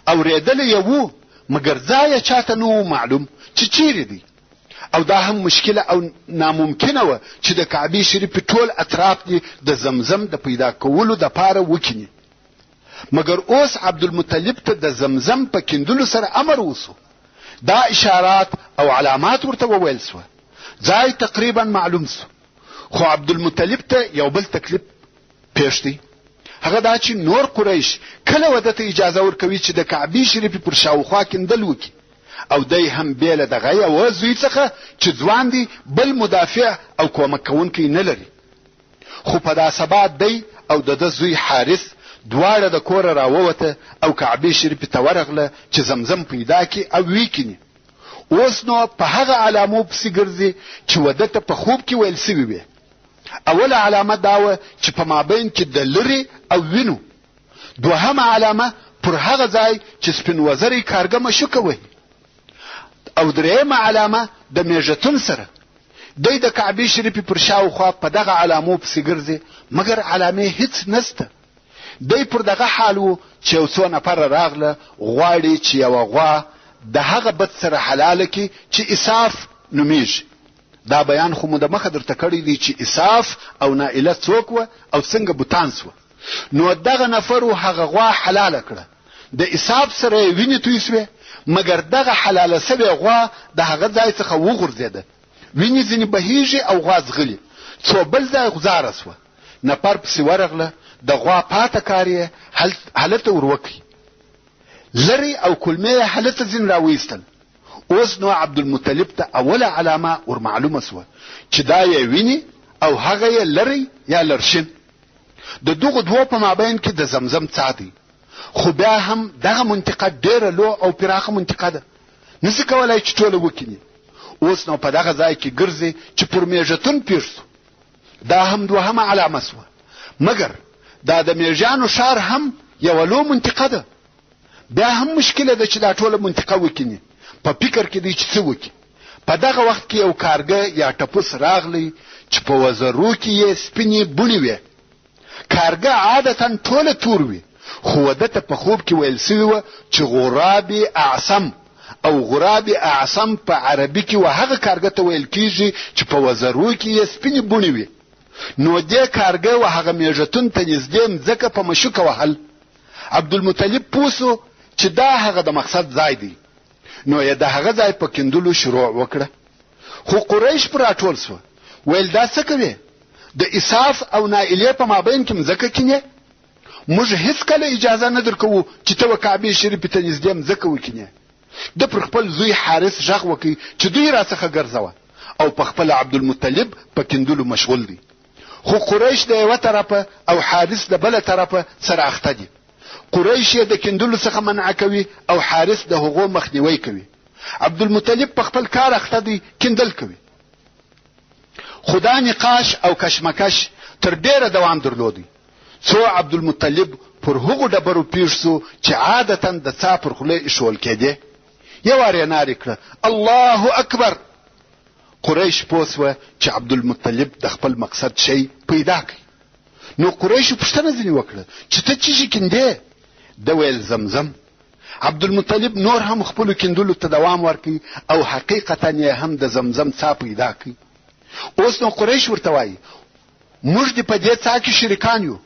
اورېدلی یې وو، مګر ځای یې چاته نه وو معلوم چې چیرې دی. او دا هم مشکله او ناممکنه وه چې د کعبې شریفې ټول اطراف دې د زمزم د پیدا کولو دپاره وکیني. مګر اوس عبدالمطلب ته د زمزم په کیندلو سره امر وسو، دا اشارات او علامات ورته وویل سوه، ځای تقریبا معلوم سو. خو عبدالمطلب ته یو بل تکلیف پېښ دی، هغه دا چې نور قریش کله وده ته اجازه ورکوي چې د کعبې شریفې پر شاوخوا کیندل وکړي، او دی هم بې له دغه یوه زوی څخه چې ځوان دی بل مدافع او کومک کوونکی نه لري. خو په دا سبا دی او د ده زوی حارث دواړه د کوره راووته او کعبې شریفې ته ورغله چې زمزم پیدا کړي او ویې. اوس نو په هغه علامو پسې ګرځي چې وده ته په خوب کې ویل سوي وې. اوله علامه دا وه چې په مابین کې د لرې او وینو. دوهمه علامه پر هغه ځای چې سپین وزری کارګه مشوکه وهي. او درېیمه علامه د میږتون سره. دی د کعبې شریفې پر شاوخوا په دغه علامو پسې ګرځي، مګر علامې هیڅ نسته. دی پر دغه حال و چې یو څو نفره راغله، غواړي چې یوه غوا د هغه بت سره حلاله کړي چې اساف نومیږي. دا بیان خو مو د مخه درته کړی دی چې اساف او نائله څوک وه او څنګه بتان سوه. نو دغه نفرو هغه غوا حلاله کړه، د اساف سره یې وینې توی سوې، مګر دغه حلاله سوې غوا د هغه ځای څخه وغورځېده، وینې ځینې بهیږي او غوا ځغلي، څو بل ځای غوځاره سوه. نفر پسې ورغله، د غوا پاته کار یې هلته ور وکړ، لرې او کولمې یې هلته ځینې راوایستل. اوس نو عبدالمطلب ته اوله علامه ور معلومه سوه چې دا یې ویني او هغه یې لری یا لرشین. د دغو دوو په مابین کې د زمزم څاه دی، خو بیا هم دغه منطقه ډېره لو او پراخه منطقه ده، نسي کولای چې ټوله وکیني. اوس نو په دغه ځای کې ګرځي چې پر میږتون پېښ سو. دا هم دوهمه علامه سوه. مګر دا د میږیانو ښار هم یوه لو منطقه ده، بیا هم مشکله ده چې دا ټوله منطقه وکیني. په فکر کې دی چې څه وکړي. په دغه وخت کې یو کارګه یا ټپوس راغلی چې په وزرو کې یې سپینې بوڼې وې. کارګه عادتا ټوله تور وي، خو وده ته په خوب کې ویل سوي وه چې غراب اعصم، او غراب اعصم په عربي کې و هغه کارګه ته ویل کیږي چې په وزرو کې یې سپینې بوڼې وي. نو دې کارګه و هغه میږتون ته نږدې مځکه په مشوکه وهل. عبدالمطلب پوه سو چې دا هغه د مقصد ځای دی، نو یې د هغه ځای په کیندلو شروع وکړه. خو قریش پر راټول سوه، ویل دا څه کوې؟ د اساف او نائلې په مابین کې مځکه کینې؟ موږ هیڅکله اجازه نه درکوو چې ته و کعبې شریفې ته نږدې مځکه وکینې. ده پر خپل زوی حارث غږ وکړ چې دوی راڅخه ګرځوه، او په خپله عبدالمطلب په کیندلو مشغول دی. خو قریش د یوه طرفه او حارث د بله طرفه سره اخته دي. قریش یې د کیندلو څخه منع کوي او حارث د هغو مخنیوی کوي. عبدالمطلب په خپل کار اخته دی، کیندل کوي. خو دا نقاش او کشمکش تر ډېره دوام درلود، څو عبدالمطلب پر هغو ډبرو پېښ شو چې عادتا د څاه پر خوله ایښوول کېدې. یو وار یې نارې کړه، الله اکبر! قریش پوه شوه چې عبدالمطلب د خپل مقصد شی پیدا کړ. نو قریشو پوښتنه ځینې وکړه چې ته څه شي کیندې؟ ده ویل زمزم. عبدالمطلب نور هم خپلو کیندلو ته دوام ورکړ او حقیقتا یې هم د زمزم څاه پیدا کړ. اوس نو قریش ورته وایي موږ دې په دې څاه کې شریکان یو.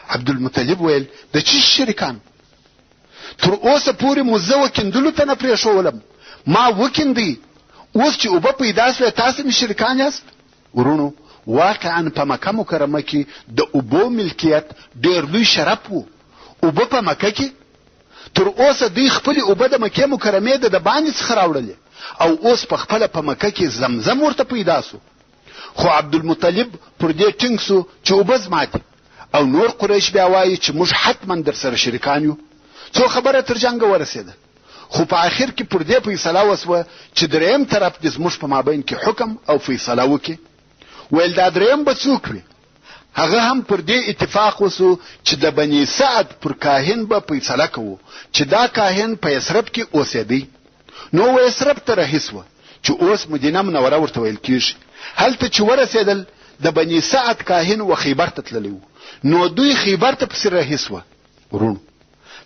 عبدالمطلب ویل د څه شي شریکان؟ تر اوسه پورې مو زه وکیندلو ته نه پرېښوولم، ما وکیندی، اوس چې اوبه پیدا شوې تاسې مې شریکان یاست؟ وروڼو واقعا په مکه مکرمه کې د اوبو ملکیت ډېر لوی شرف و. اوبه په مکه کې؟ تر اوسه دوی خپلې اوبه د مکې مکرمې د دباندې څخه راوړلې او اوس په خپله په مکه کې زمزم ورته پیدا شو. خو عبدالمطلب پر دې ټینګ شو چې اوبه زما دي او نور قریش بیا وایي چې موږ حتما درسره شریکان یو. څو خبره تر جنګه ورسېده. خو په اخر کې پر دې فیصله وشوه چې دریم طرف دې زموږ په مابین کې حکم او فیصله وکړي. ویل دا دریم به څوک وي؟ هغه هم پر دې اتفاق وشو چې د بني سعد پر کاهن به فیصله کوو چې دا کاهن په یثرب کې اوسېدی. نو و یثرب ته رهي شوه چې اوس مدینه منوره ورته ویل کیږي. هلته چې ورسېدل د بني سعد کاهن و خیبر ته تللی و، نو دوی خیبر ته پسې رهي شوه. وروڼو!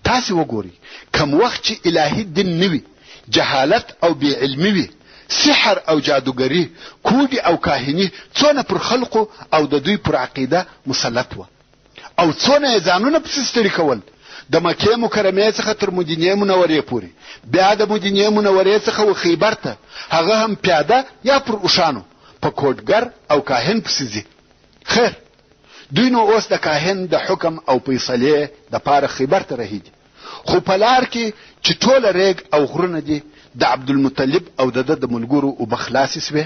تاسې وګورئ کوم وخت چې الهي دین نه وي، جهالت او بې علمي وي، سحر او جادوګري، کوډې او کاهني څونه پر خلقو او د دوی پر عقیده مسلط وه او څونه یې ځانونه پسې ستړي کول، د مکې مکرمې څخه تر مدینې منورې پورې، بیا د مدینې منورې څخه و خیبر ته، هغه هم پیاده یا پر اوښانو، په کوډګر او کاهن پسې ځي. خیر! دوی نو اوس د کاهن د حکم او فیصلې دپاره خیبر ته رهي دي، خو په لار کې چې ټوله ریګ او غرونه دي د عبدالمطلب او د ده د ملګرو اوبه خلاصې شوې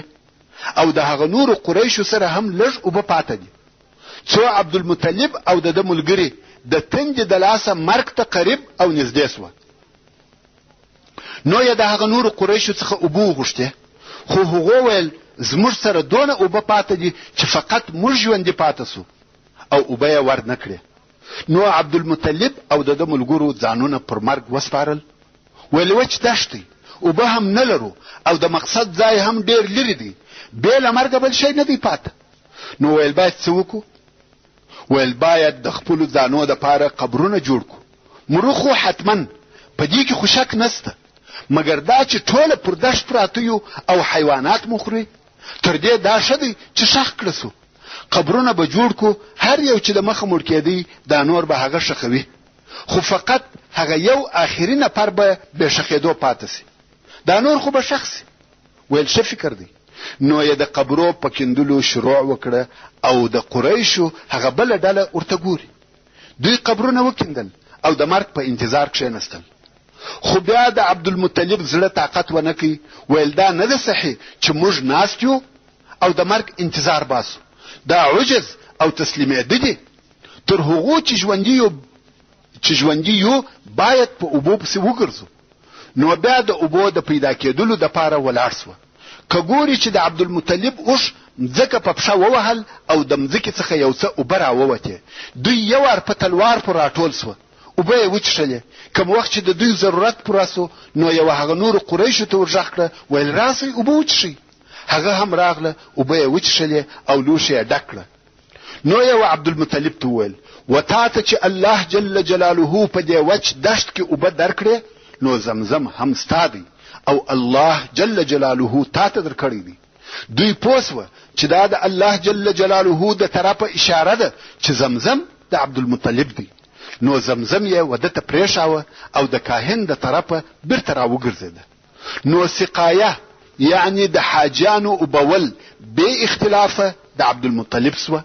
او د هغه نورو قریشو سره هم لږ اوبه پاته دي، څو عبدالمطلب او د ده ملګري د تندې د لاسه مرګ ته قریب او نږدې شوه. نو یې د هغه نورو قریشو څخه اوبه وغوښتې، خو هغو ویل زموږ سره دونه اوبه پاته دي چې فقط موږ ژوندي پاته سو او اوبه یې ور نه کړې. نو عبدالمطلب او د ده ملګرو ځانونه پر مرګ وسپارل، ویل وچ دښت دی، اوبه هم نه لرو او د مقصد ځای هم ډېر لرې دی، بې له مرګه بل شی نه دی پاته. نو ویل باید څه وکړو؟ ویل باید د خپلو ځانو دپاره قبرونه جوړ کړو. مرو خو حتما، په دې کې خو شک نشته، مګر دا چې ټوله پر دښت پراته یو او حیوانات مو خوري، تر دې دا ښه دی چې ښخ کړه شو. قبرونه به جوړ کړو، هر یو چې د مخه مړ کېدی، دا نور به هغه ښخوي، خو فقط هغه یو اخري نفر به بې ښخېدو پاته شي، دا نور خو به ښخ شي. ویل ښه فکر دی. نو یې د قبرو په کیندلو شروع وکړه او د قریشو هغه بله ډله ورته ګوري. دوی قبرونه وکیندل او د مرګ په انتظار کښېنستل. خو بیا د عبدالمطلب زړه طاقت ونه کړ، ویل دا نه ده صحیح چې موږ ناست یو او د مرګ انتظار باسو، دا عجز او تسلیمېده دي، تر هغو چې ژوندي یو چې ژوندي یو باید په اوبو پسې وګرځو. نو بیا د اوبو د پیدا کېدلو دپاره ولاړ شوه. که ګوري چې د عبدالمطلب اوښ مځکه په پښه ووهل او د مځکې څخه یو څه اوبه راووتې. دوی یو وار په تلوار پر راټول شوه. اوبه یې وچښلې. کوم وخت چې د دوی ضرورت پوره شو نو یې هغه نورو قریشو ته ورغږ کړه، ویل راسئ اوبه وچښئ. هغه هم راغله، اوبه یې وچښلې او لوښي یې ډک کړه. نو یې و عبدالمطلب ته وویل، و تا ته چې الله جل جلاله په دې وچ دښت کې اوبه درکړې نو زمزم هم ستا دی او الله جل جلاله تا ته درکړی دی. دوی پوه سوه چې دا د الله جل جلاله د طرفه اشاره ده چې زمزم د عبدالمطلب دی، نو زمزم یې و ده ته پرېښاوه او د کاهن د طرفه بیرته راوګرځېده. نو سقایه یعنی د حاجیانو اوبول بې اختلافه د عبدالمطلب سوه.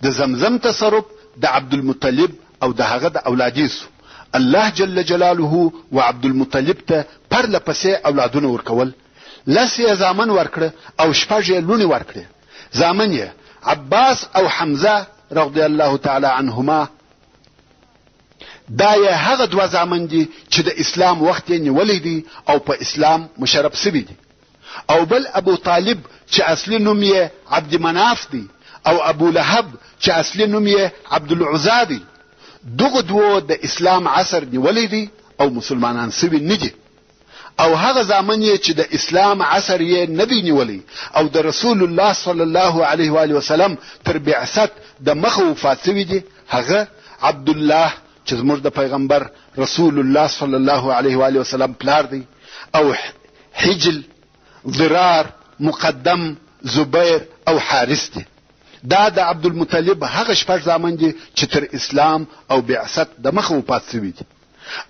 د زمزم تصرف د عبدالمطلب او د هغه د اولادې سو. الله جل جلاله و عبدالمطلب ته پرله پسې اولادونه ورکول. لس یې زامن ورکړه او شپږ یې لوڼې ورکړې. زامن یې عباس او حمزه رضی الله تعالی عنهما. دا یې هغه دوه زامن دي چې د اسلام وخت یې نیولی دی او په اسلام مشرف سوي دي. او بل ابو طالب چې اصلي نوم یې عبد مناف دی او ابو لهب چې اصلي نوم یې عبدالعزا دی. دغو دوو د اسلام عصر نیولی دی او مسلمانان سوي نه دي. او هغه زامن یې چې د اسلام عصر یې نه دی نیولی او د رسول الله صلی الله علیه و وسلم تر بعثت د مخه وفات سوي دي، هغه عبدالله چې زموږ د پیغمبر رسول الله صلی الله علیه و وسلم پلار دی، او حجل، ضرار، مقدم، زبیر او حارث دي. دا د عبدالمطلب هغه شپږ زامن دي چې تر اسلام او بعثت د مخه وفات سوي دي.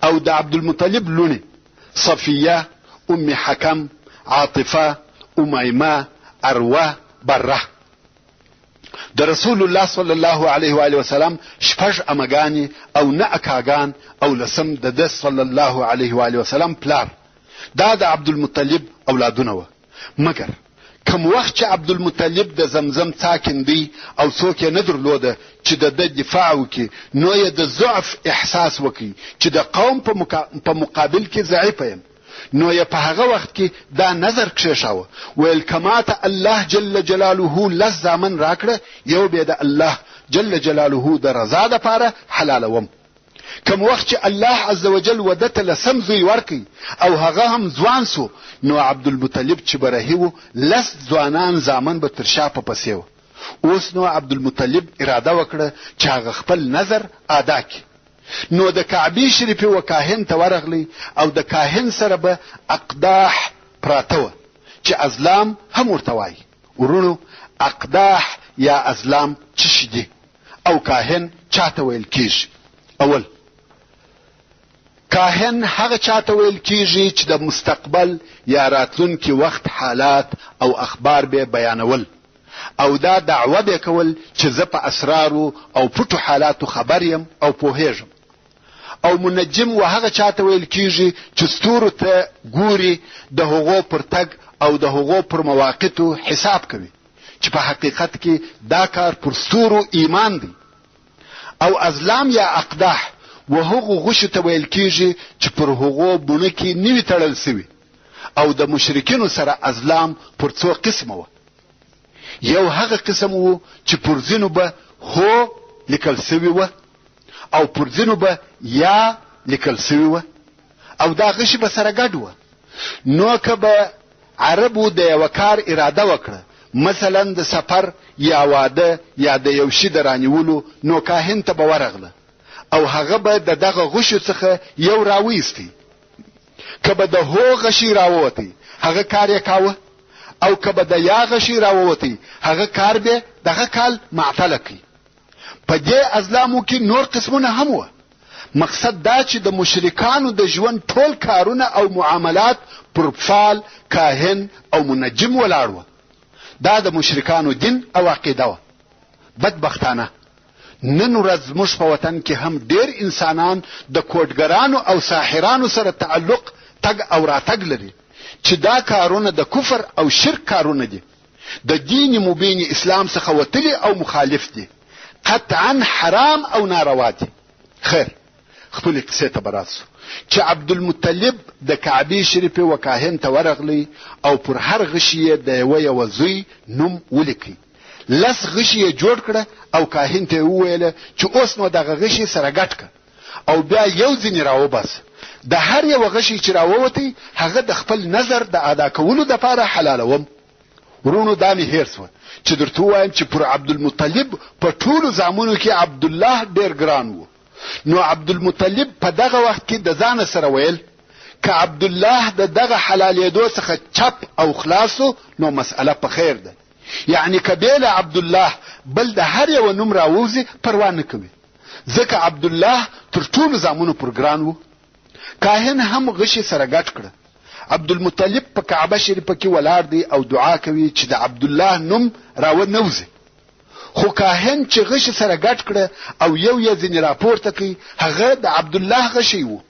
او د عبدالمطلب لوڼې صفیه، ام حکم، عاطفه، امیمه، اروه، بره. د رسول الله صلی الله علیه و آله وسلم شپږ امګانې او نه اکاګان او لسم د ده صلی الله علیه و آله وسلم پلار. دا د عبدالمطلب اولادونه وه. مګر کوم وخت چې عبدالمطلب د زمزم څاه کیندی او څوک یې نه درلوده چې د ده دفاع وکړي، نو یې د ضعف احساس وکړ چې د قوم په مقابل کې ضعیفه یم، نو یې په هغه وخت کې دا نذر کښېښاوه، ویل که ماته الله جل جلاله لس زامن راکړه، یو به د الله جل جلاله د رضا دپاره حلالوم. کوم وخت چې الله عزوجل وده ته لسم زوی ورکړ او هغه هم ځوان سو، نو عبدالمطلب چې به رهي و، لس ځوانان زامن به تر شا په پسې وه. اوس نو عبدالمطلب اراده وکړه چې هغه خپل نذر ادا کړي. نو د کعبې شریفې و کاهن ته ورغلی او د کاهن سره به اقداح پراته وه چې ازلام هم ورته وایي. وروڼو، اقداح یا ازلام څه شي دي او کاهن چاته ویل کیږي؟ اول، کاهن هغه چاته ویل کیږي چې د مستقبل یا راتلونکي وخت حالات او اخبار به بیانول او دا دعوه به کول چې زه په اسرارو او پټو حالاتو خبر یم او پوهیږم. او منجم و هغه چاته ویل کیږي چې ستورو ته ګوري، د هغو پر تګ او د هغو پر مواقیتو حساب کوي، چې په حقیقت کې دا کار پر ستورو ایمان دی. او ازلام یا اقداح و هغو غشو ته ویل کیږي چې پر هغو بڼکې نه وي تړل سوي، او د مشرکینو سره ازلام پر څو قسمه وه. یو هغه قسم و چې پر ځینو به هو لیکل سوي وه او پر ځینو به یا لیکل سوي وه، او دا غشي به سره ګډ وه. نو که به عربو د یوه کار اراده وکړه، مثلا د سفر یا واده یا د یو شي د رانیولو، نو کاهن ته به ورغله او هغه به د دغه غشو څخه یو راویستی. که به د هو غشی راووتی هغه کار یې کاوه، او که به د یا غشی راووتی هغه کار به دغه کال معطله کړي. په دې ازلامو کې نور قسمونه هم وه. مقصد دا چې د مشرکانو د ژوند ټول کارونه او معاملات پر فال، کاهن او منجم ولاړ وه. دا د مشرکانو دین او عقیده وه. بدبختانه نن ورځ زموږ په وطن کې هم ډېر انسانان د کوډګرانو او ساحرانو سره تعلق، تګ او راتګ لري، چې دا کارونه د کفر او شرک کارونه دي، د دین مبین اسلام څخه وتلي او مخالف دي، قطعا حرام او ناروا دي. خیر، خپلې قصې ته به راسو چې عبدالمطلب د کعبې شریفې و کاهن ته ورغلی او پر هر غشي یې د یوه یوه زوی نوم ولیکی. لس غشي یې جوړ کړه او کاهن ته یې وویله چې اوس نو دغه غشي سره ګډ کړه او بیا یو ځینې راوباسه. د هر یوه غشي چې راووتی هغه د خپل نذر د ادا کولو دپاره حلالوم. وروڼو، دا مې هېر سوه چې درته ووایم چې پر عبدالمطلب په ټولو زامنو کې عبدالله ډېر ګران و. نو عبدالمطلب په دغه وخت کې د ځانه سره ویل که عبدالله د دغه حلالېدو څخه چپ او خلاص سو نو مسئله په خیر ده، یعنې که بې له عبدالله بل د هر یوه نوم راووځي پروا نه کوي، ځکه عبدالله تر ټولو زامنو پر ګران و. کاهن هم غشي سره ګډ کړه. عبدالمطلب په کعبه شریفه کې ولاړ دی او دعا کوي چې د عبدالله نوم راونه وځي. خو کاهن چې غشي سره ګډ کړه او یو یې ځینې راپورته کړ، هغه د عبدالله غشی و.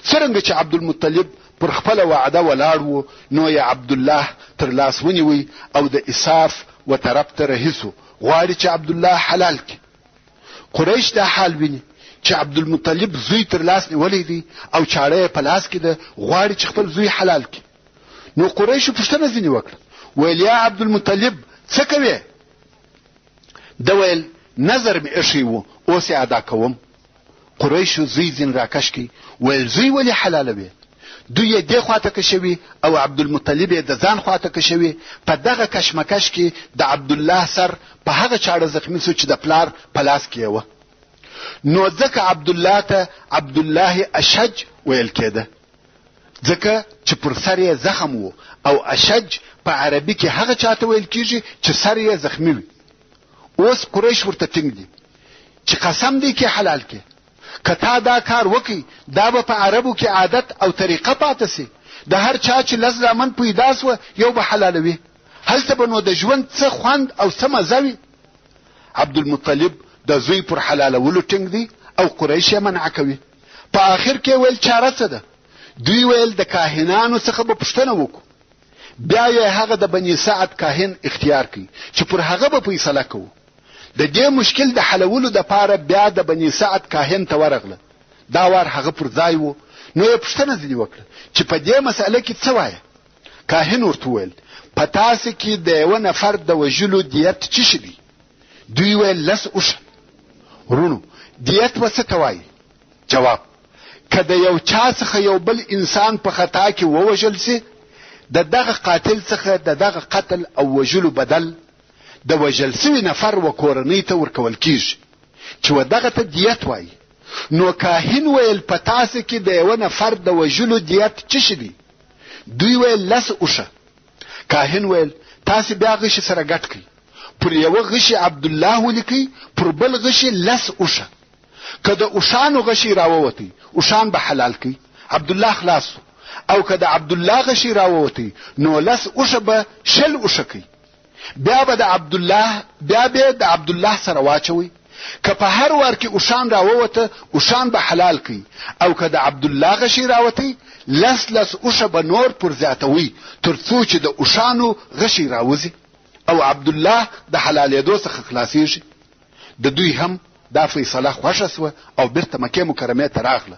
څرنګه چې عبدالمطلب پر خپله وعده ولاړ و، نو یې عبدالله تر لاس ونیوی او د اساف و طرف ته رهي سو، غواړي چې عبدالله حلال کړي. قریش دا حال ویني چې عبدالمطلب زوی تر لاس نیولی دی او چاړه یې په لاس کې ده، غواړي چې خپل زوی حلال کړي. نو قریشو پوښتنه ځینې وکړه، ویل یا عبدالمطلب څه کوې؟ ده ویل نذر مې ایښی و، اوس یې ادا کوم. قریشو زوی ځین راکش کړي، ویل زوی ولې حلالوې؟ دوی یې دې خواته کشوي او عبدالمطلب یې د ځان خواته کشوي. په دغه کشمکش کې د عبدالله سر په هغه چاړه زخمي سو چې د پلار په لاس کې یې وه. نو ځکه عبدالله ته عبدالله اشج ویل کېده، ځکه چې پر سر یې زخم و، او اشج په عربي کې هغه چاته ویل کېږي چې سر یې زخمي وي. اوس قریش ورته ټینګ دي چې قسم دی کې حلال کې، که تا دا کار وکړي دا به په عربو کې عادت او طریقه پاته سي، د هر چا چې لس زامن پیدا سوه یو به حلالوي، هلته به نو د ژوند څه خوند او څه مزه وي. عبدالمطلب د زوی پر حلالولو ټینګ دی او قریش یې منع کوي. په آخر کې ویل چاره څه ده؟ دوی ویل د کاهنانو څخه به پوښتنه وکړو. بیا یې هغه د بني سعد کاهن اختیار کړ چې پر هغه به فیصله کوو. د دې مشکل د حلولو دپاره بیا د بني سعد کاهن ته ورغله. دا وار هغه پر ځای و، نو یې پوښتنه ځینې وکړه چې په دې مسئله کې څه وایې؟ کاهن ورته وویل په تاسې کې د یوه نفر د وژلو دیت څه شي دی؟ دوی ویل لس اوښه. وروڼو دیت و څه ته وایي؟ جواب که د یو چا څخه یو بل انسان په خطا کې ووژل سي، د دغه قاتل څخه د دغه قتل او وژلو بدل د وژل سوي نفر و کورنۍ ته ورکول کیږي چې و دغه ته دیت وایي. نو کاهن ویل په تاسې کې د یوه نفر د وژلو دیت څه شي دی؟ دوی ویل لس اوښه. کاهن ویل تاسې بیا غشي سره ګډ کړئ، پر یوه غشي عبدالله ولیکئ، پر بل غشي لس اوښه. که د اوښانو غشی راووتی اوښان به حلال کړئ، عبدالله خلاص سو، او که د عبدالله غشی راووتی نو لس اوښه به 20 اوښه کړئ، بیا به د عبدالله بیا به د عبدالله سره واچوئ. که په هر وار کې اوښان راووته اوښان به حلال کړئ، او که د عبدالله غشی راوتی لس لس اوښه به نور پر زیاتوئ تر څو چې د اوښانو غشی راوځي او عبدالله د حلالېدو څخه خلاصیږي. د دوی هم دا فیصله خوښه سوه او بیرته مکې مکرمې ته راغله.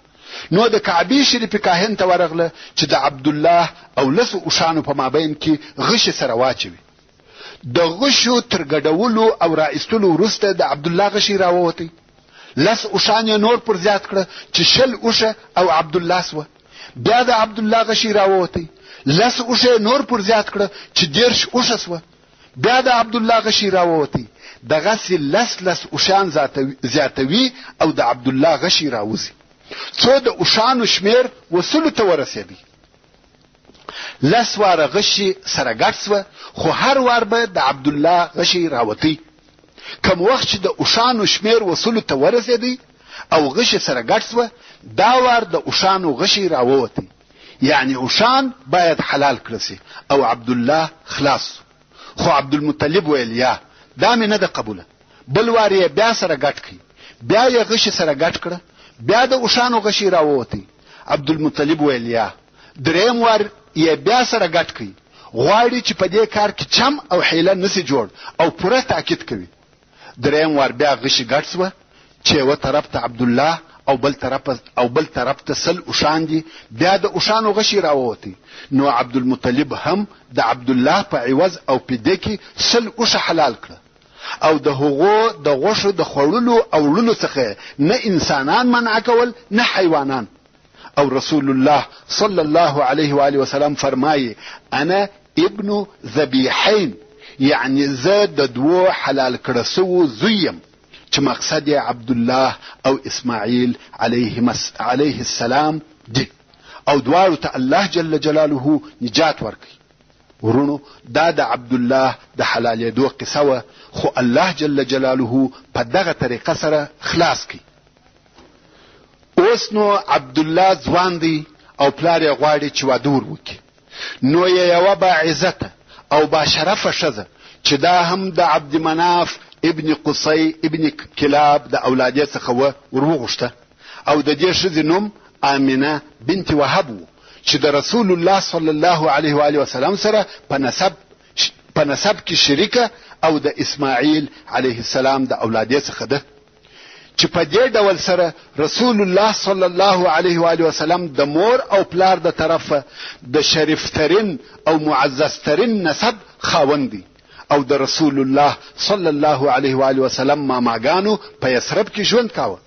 نو د کعبې شریفې کاهن ته ورغله چې د عبدالله او لسو اوښانو په مابین کې غشي سره واچوي. د غشو تر ګډولو او را ایستلو وروسته د عبدالله غشی راووتی، لس اوښان یې نور پر زیات کړه چې 20 اوښه او عبدالله سوه. بیا د عبدالله غشی راووتی، لس اوښه یې نور پر زیات کړه چې 30 اوښه سوه. بیا د عبدالله غشی راووتی، دغسې لس لس اوښان زیاتوي او د عبدالله غشی راوځي، څو د اوښانو شمېر وسلو ته ورسېدی. لس واره غشي سره ګډ سوه، خو هر وار به د عبدالله غشی راوتی. کوم وخت چې د اوښانو شمېر وسلو ته ورسېدی او غشي سره ګډ سوه، دا وار د اوښانو غشی راووتی، یعنی اوښان باید حلال کړه سي او عبدالله خلاص سو. خو عبدالمطلب ویل یا دا مې نه ده قبوله. بل وار یې بیا سره ګډ کړي، بیا یې غشي سره ګډ کړه، بیا د اوښانو غشی راووتی. عبدالمطلب ویل یا. دریم وار یې بیا سره ګډ کړي، غواړي چې په دې کار کې چم او حیله نسي جوړ او پوره تاکید کوي. دریم وار بیا غشي ګډ سوه چې یوه طرف ته عبدالله او بل طرف ته 20 اوښان دي. بیا د اوښانو غشي راووتی، نو عبدالمطلب هم د عبدالله په عوض او فدیه کې 20 اوښه حلال کړه او د هغو د غوښو د خوړلو او وړلو څخه نه انسانان منع کول نه حیوانان. او رسول الله صلی الله علیه و آله وسلم فرمایي انا ابن ذبیحین، یعنی زه د دوو حلال کړه سوو زوی یم، چې مقصد یې عبدالله او اسماعیل علیه السلام دي، او دواړو ته الله جل جلاله نجات ورکړي. وروڼو دا د عبدالله د حلالېدو قصه وه، خو الله جل جلاله په دغه طریقه سره خلاص کړي. اوس نو عبدالله ځوان دی او پلار یې غواړي چې واده ور وکړي، نو یې یوه باعزته او باشرفه ښځه چې دا هم د عبد مناف ابن قصی ابن کلاب د اولادې څخه وه ور وغوښته، او د دې ښځې نوم آمنه بنت وهب و چې د رسول الله صلی الله علیه و آله وسلم سره په نسب کې شریکه او د اسماعیل علیه السلام د اولادې څخه ده. چې په دې ډول سره رسول الله صلی الله علیه و آله وسلم د مور او پلار د طرفه د شریفترین او معززترین نسب خاوند دی او د رسول الله صلی الله علیه و آله وسلم ماماګانو په یثرب کې ژوند کاوه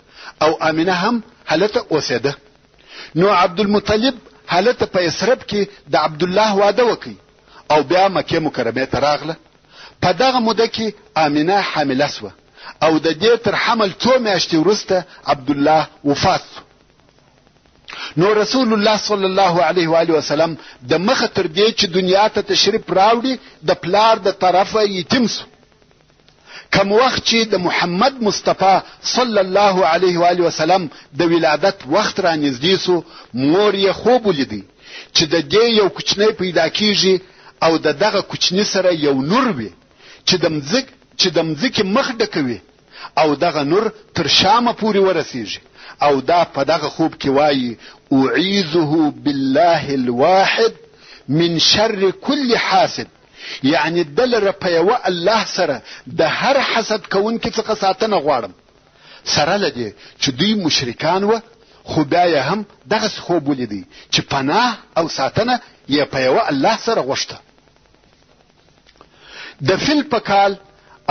او آمنه هم هلته اوسېده. نو عبدالمطلب هلته په یثرب کې د عبدالله واده وکړ او بیا مکې مکرمې ته راغله. په دغه موده کې آمنه حامله شوه او د دې تر حمل څو میاشتې وروسته عبدالله وفات شو. نو رسول الله صلی الله علیه و آله وسلم د مخه تر دې چې دنیا ته تشریف راوړي د پلار د طرفه یتیم شو. کوم وخت چې د محمد مصطفی صلی الله علیه و آله وسلم د ولادت وخت را نږدې سو، مور یې خوب ولیدی چې د دې یو کوچنی پیدا کیږي او د دغه کوچني سره یو نور وي چې د مځک چې د مځکې مخ ډکوي او دغه نور تر شامه پورې ورسیږي او دا په دغه خوب کې وایي اعیذه بالله الواحد من شر كل حاسد یعنی ده لره په یوه الله سره د هر حسد کوونکي څخه ساتنه غواړم. سره له دې چې دوی مشرکان وه، خو بیا یې هم دغسې خوب ولیدی چې پناه او ساتنه یې په یوه الله سره غوښته. د فیل په کال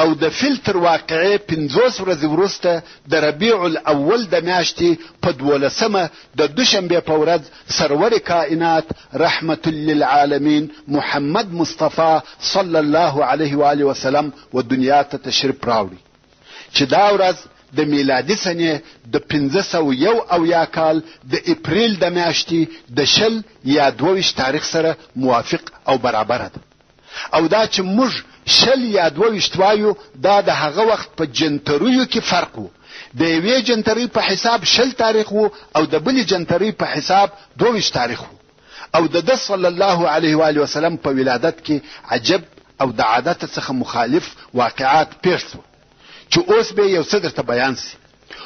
او د فیل تر واقعې 50 ورځې وروسته د ربیع الاول د میاشتې په 12مه د دوشنبې په ورځ سرور کائنات رحمت للعالمین محمد مصطفی صلی الله علیه و آله وسلم و دنیا ته تشریف راوړي چې دا ورځ د میلادي سنې د 571 کال د اپریل د میاشتې د 20 یا 22 تاریخ سره موافق او برابره ده. او دا چې موږ 20 یا 22 وایو دا د هغه وخت په جنتریو کې فرق و. د یوې جنترۍ په حساب 20 تاریخ و او د بلې جنترۍ په حساب 22 تاریخ و. او د ده صلی الله علیه و آله وسلم په ولادت کې عجب او د عادت څخه مخالف واقعات پېښ شو چې اوس به یو څه درته بیان سي.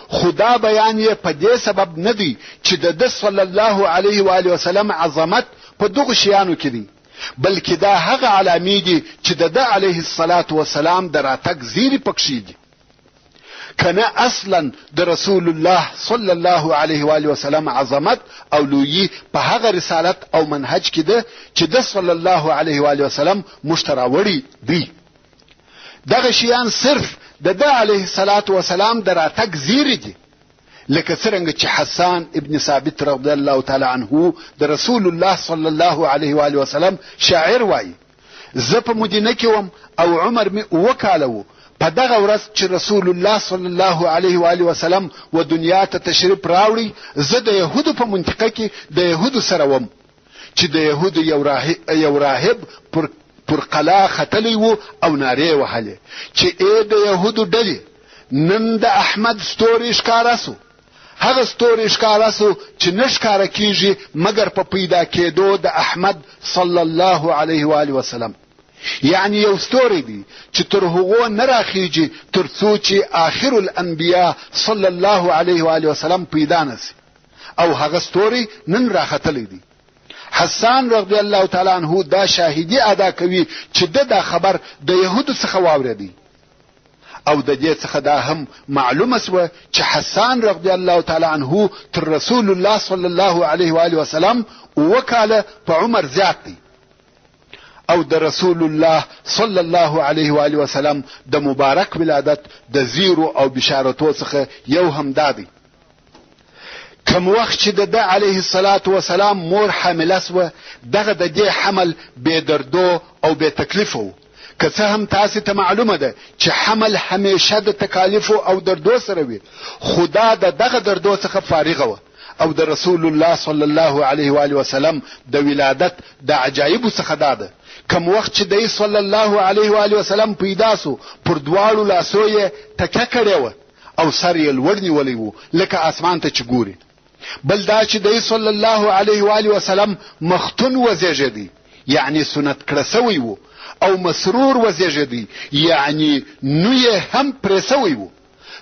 خو دا بیان یې په دې سبب نه دی چې د ده صلی الله علیه و آله وسلم عظمت په دغو شیانو کې دی، بلکې دا هغه علامې دي چې د ده علیه الصلاة والسلام د راتګ زیري پکښې دي. که نه اصلا د رسول الله صلی الله علیه و آله وسلم عظمت او لویي په هغه رسالت او منهج کې ده چې ده صلی الله علیه و آله وسلم موږ ته راوړي دی. دغه شیان صرف د ده علیه الصلاة والسلام د راتګ زیري دي، لکه څرنګه چې حسان ابن ثابت رضی الله تعالی عنه د رسول الله صلی الله علیه و آله وسلم شاعر وایي: زه په مدینه کې وم او عمر مې 7 کاله و. په دغه ورځ چې رسول الله صلی الله علیه و آله وسلم و دنیا ته تشریف راوړي، زه د یهودو په منطقه کې د یهودو سره وم چې د یهودو یو راهب پر قلا ختلی و او نارې یې وهلې چې ای د یهودو ډلې، نن د احمد ستوری ښکاره سو، هغه ستوری ښکاره سو چې نه ښکاره کیږي مګر په پیدا کېدو د احمد صلی الله علیه و آله وسلم. یعنی یو ستوری دی چې تر هغو نه راخیږي تر څو چې آخر الانبیا صلی الله علیه و آله وسلم پیدا نه سي، او هغه ستوری نن راختلی دی. حسان رضی الله تعالی عنه دا شاهدي ادا کوي چې ده دا خبر د یهودو څخه واورېدی، او د دې څخه دا هم معلومه سوه چې حسان رضی الله تعالی عنه تر رسول الله صلی الله علیه و آله وسلم 7 کاله په عمر زیات دی، او د رسول الله صلی الله علیه و آله وسلم د مبارک ولادت د زیرو او بشارتو څخه یو هم دا دی. کوم وخت چې د ده علیه الصلاة والسلام مور حامله سوه، دغه د دې حمل بې دردو او بې تکلیفه و. که څه هم تاسې ته معلومه ده چې حمل همیشه د تکالیفو او دردو سره وي، خو دا د دغه دردو څخه فارغه وه. او د رسول الله صلی الله علیه و آله وسلم د ولادت د عجایبو څخه دا ده، کوم وخت چې دی صلی الله علیه و آله وسلم پیدا سو، پر دواړو لاسو یې تکیه کړې وه او سر یې لوړ نیولی و لکه آسمان ته چې ګوري. بل دا چې دی صلی الله علیه و آله وسلم مختون وزېږېدی، یعنی سنت کړه سوی و، او مسرور وزېږېدی، یعنی نو یې هم پرې سوی و.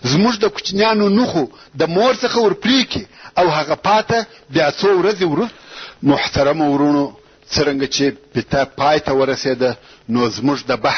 زموږ د کوچنیانو نوخو د مور څخه ورپرې او هغه پاته بیا څو ورځې وروسته. محترمو وروڼو، څرنګه چې پته پای ته ورسېده، نو زموږ د بحث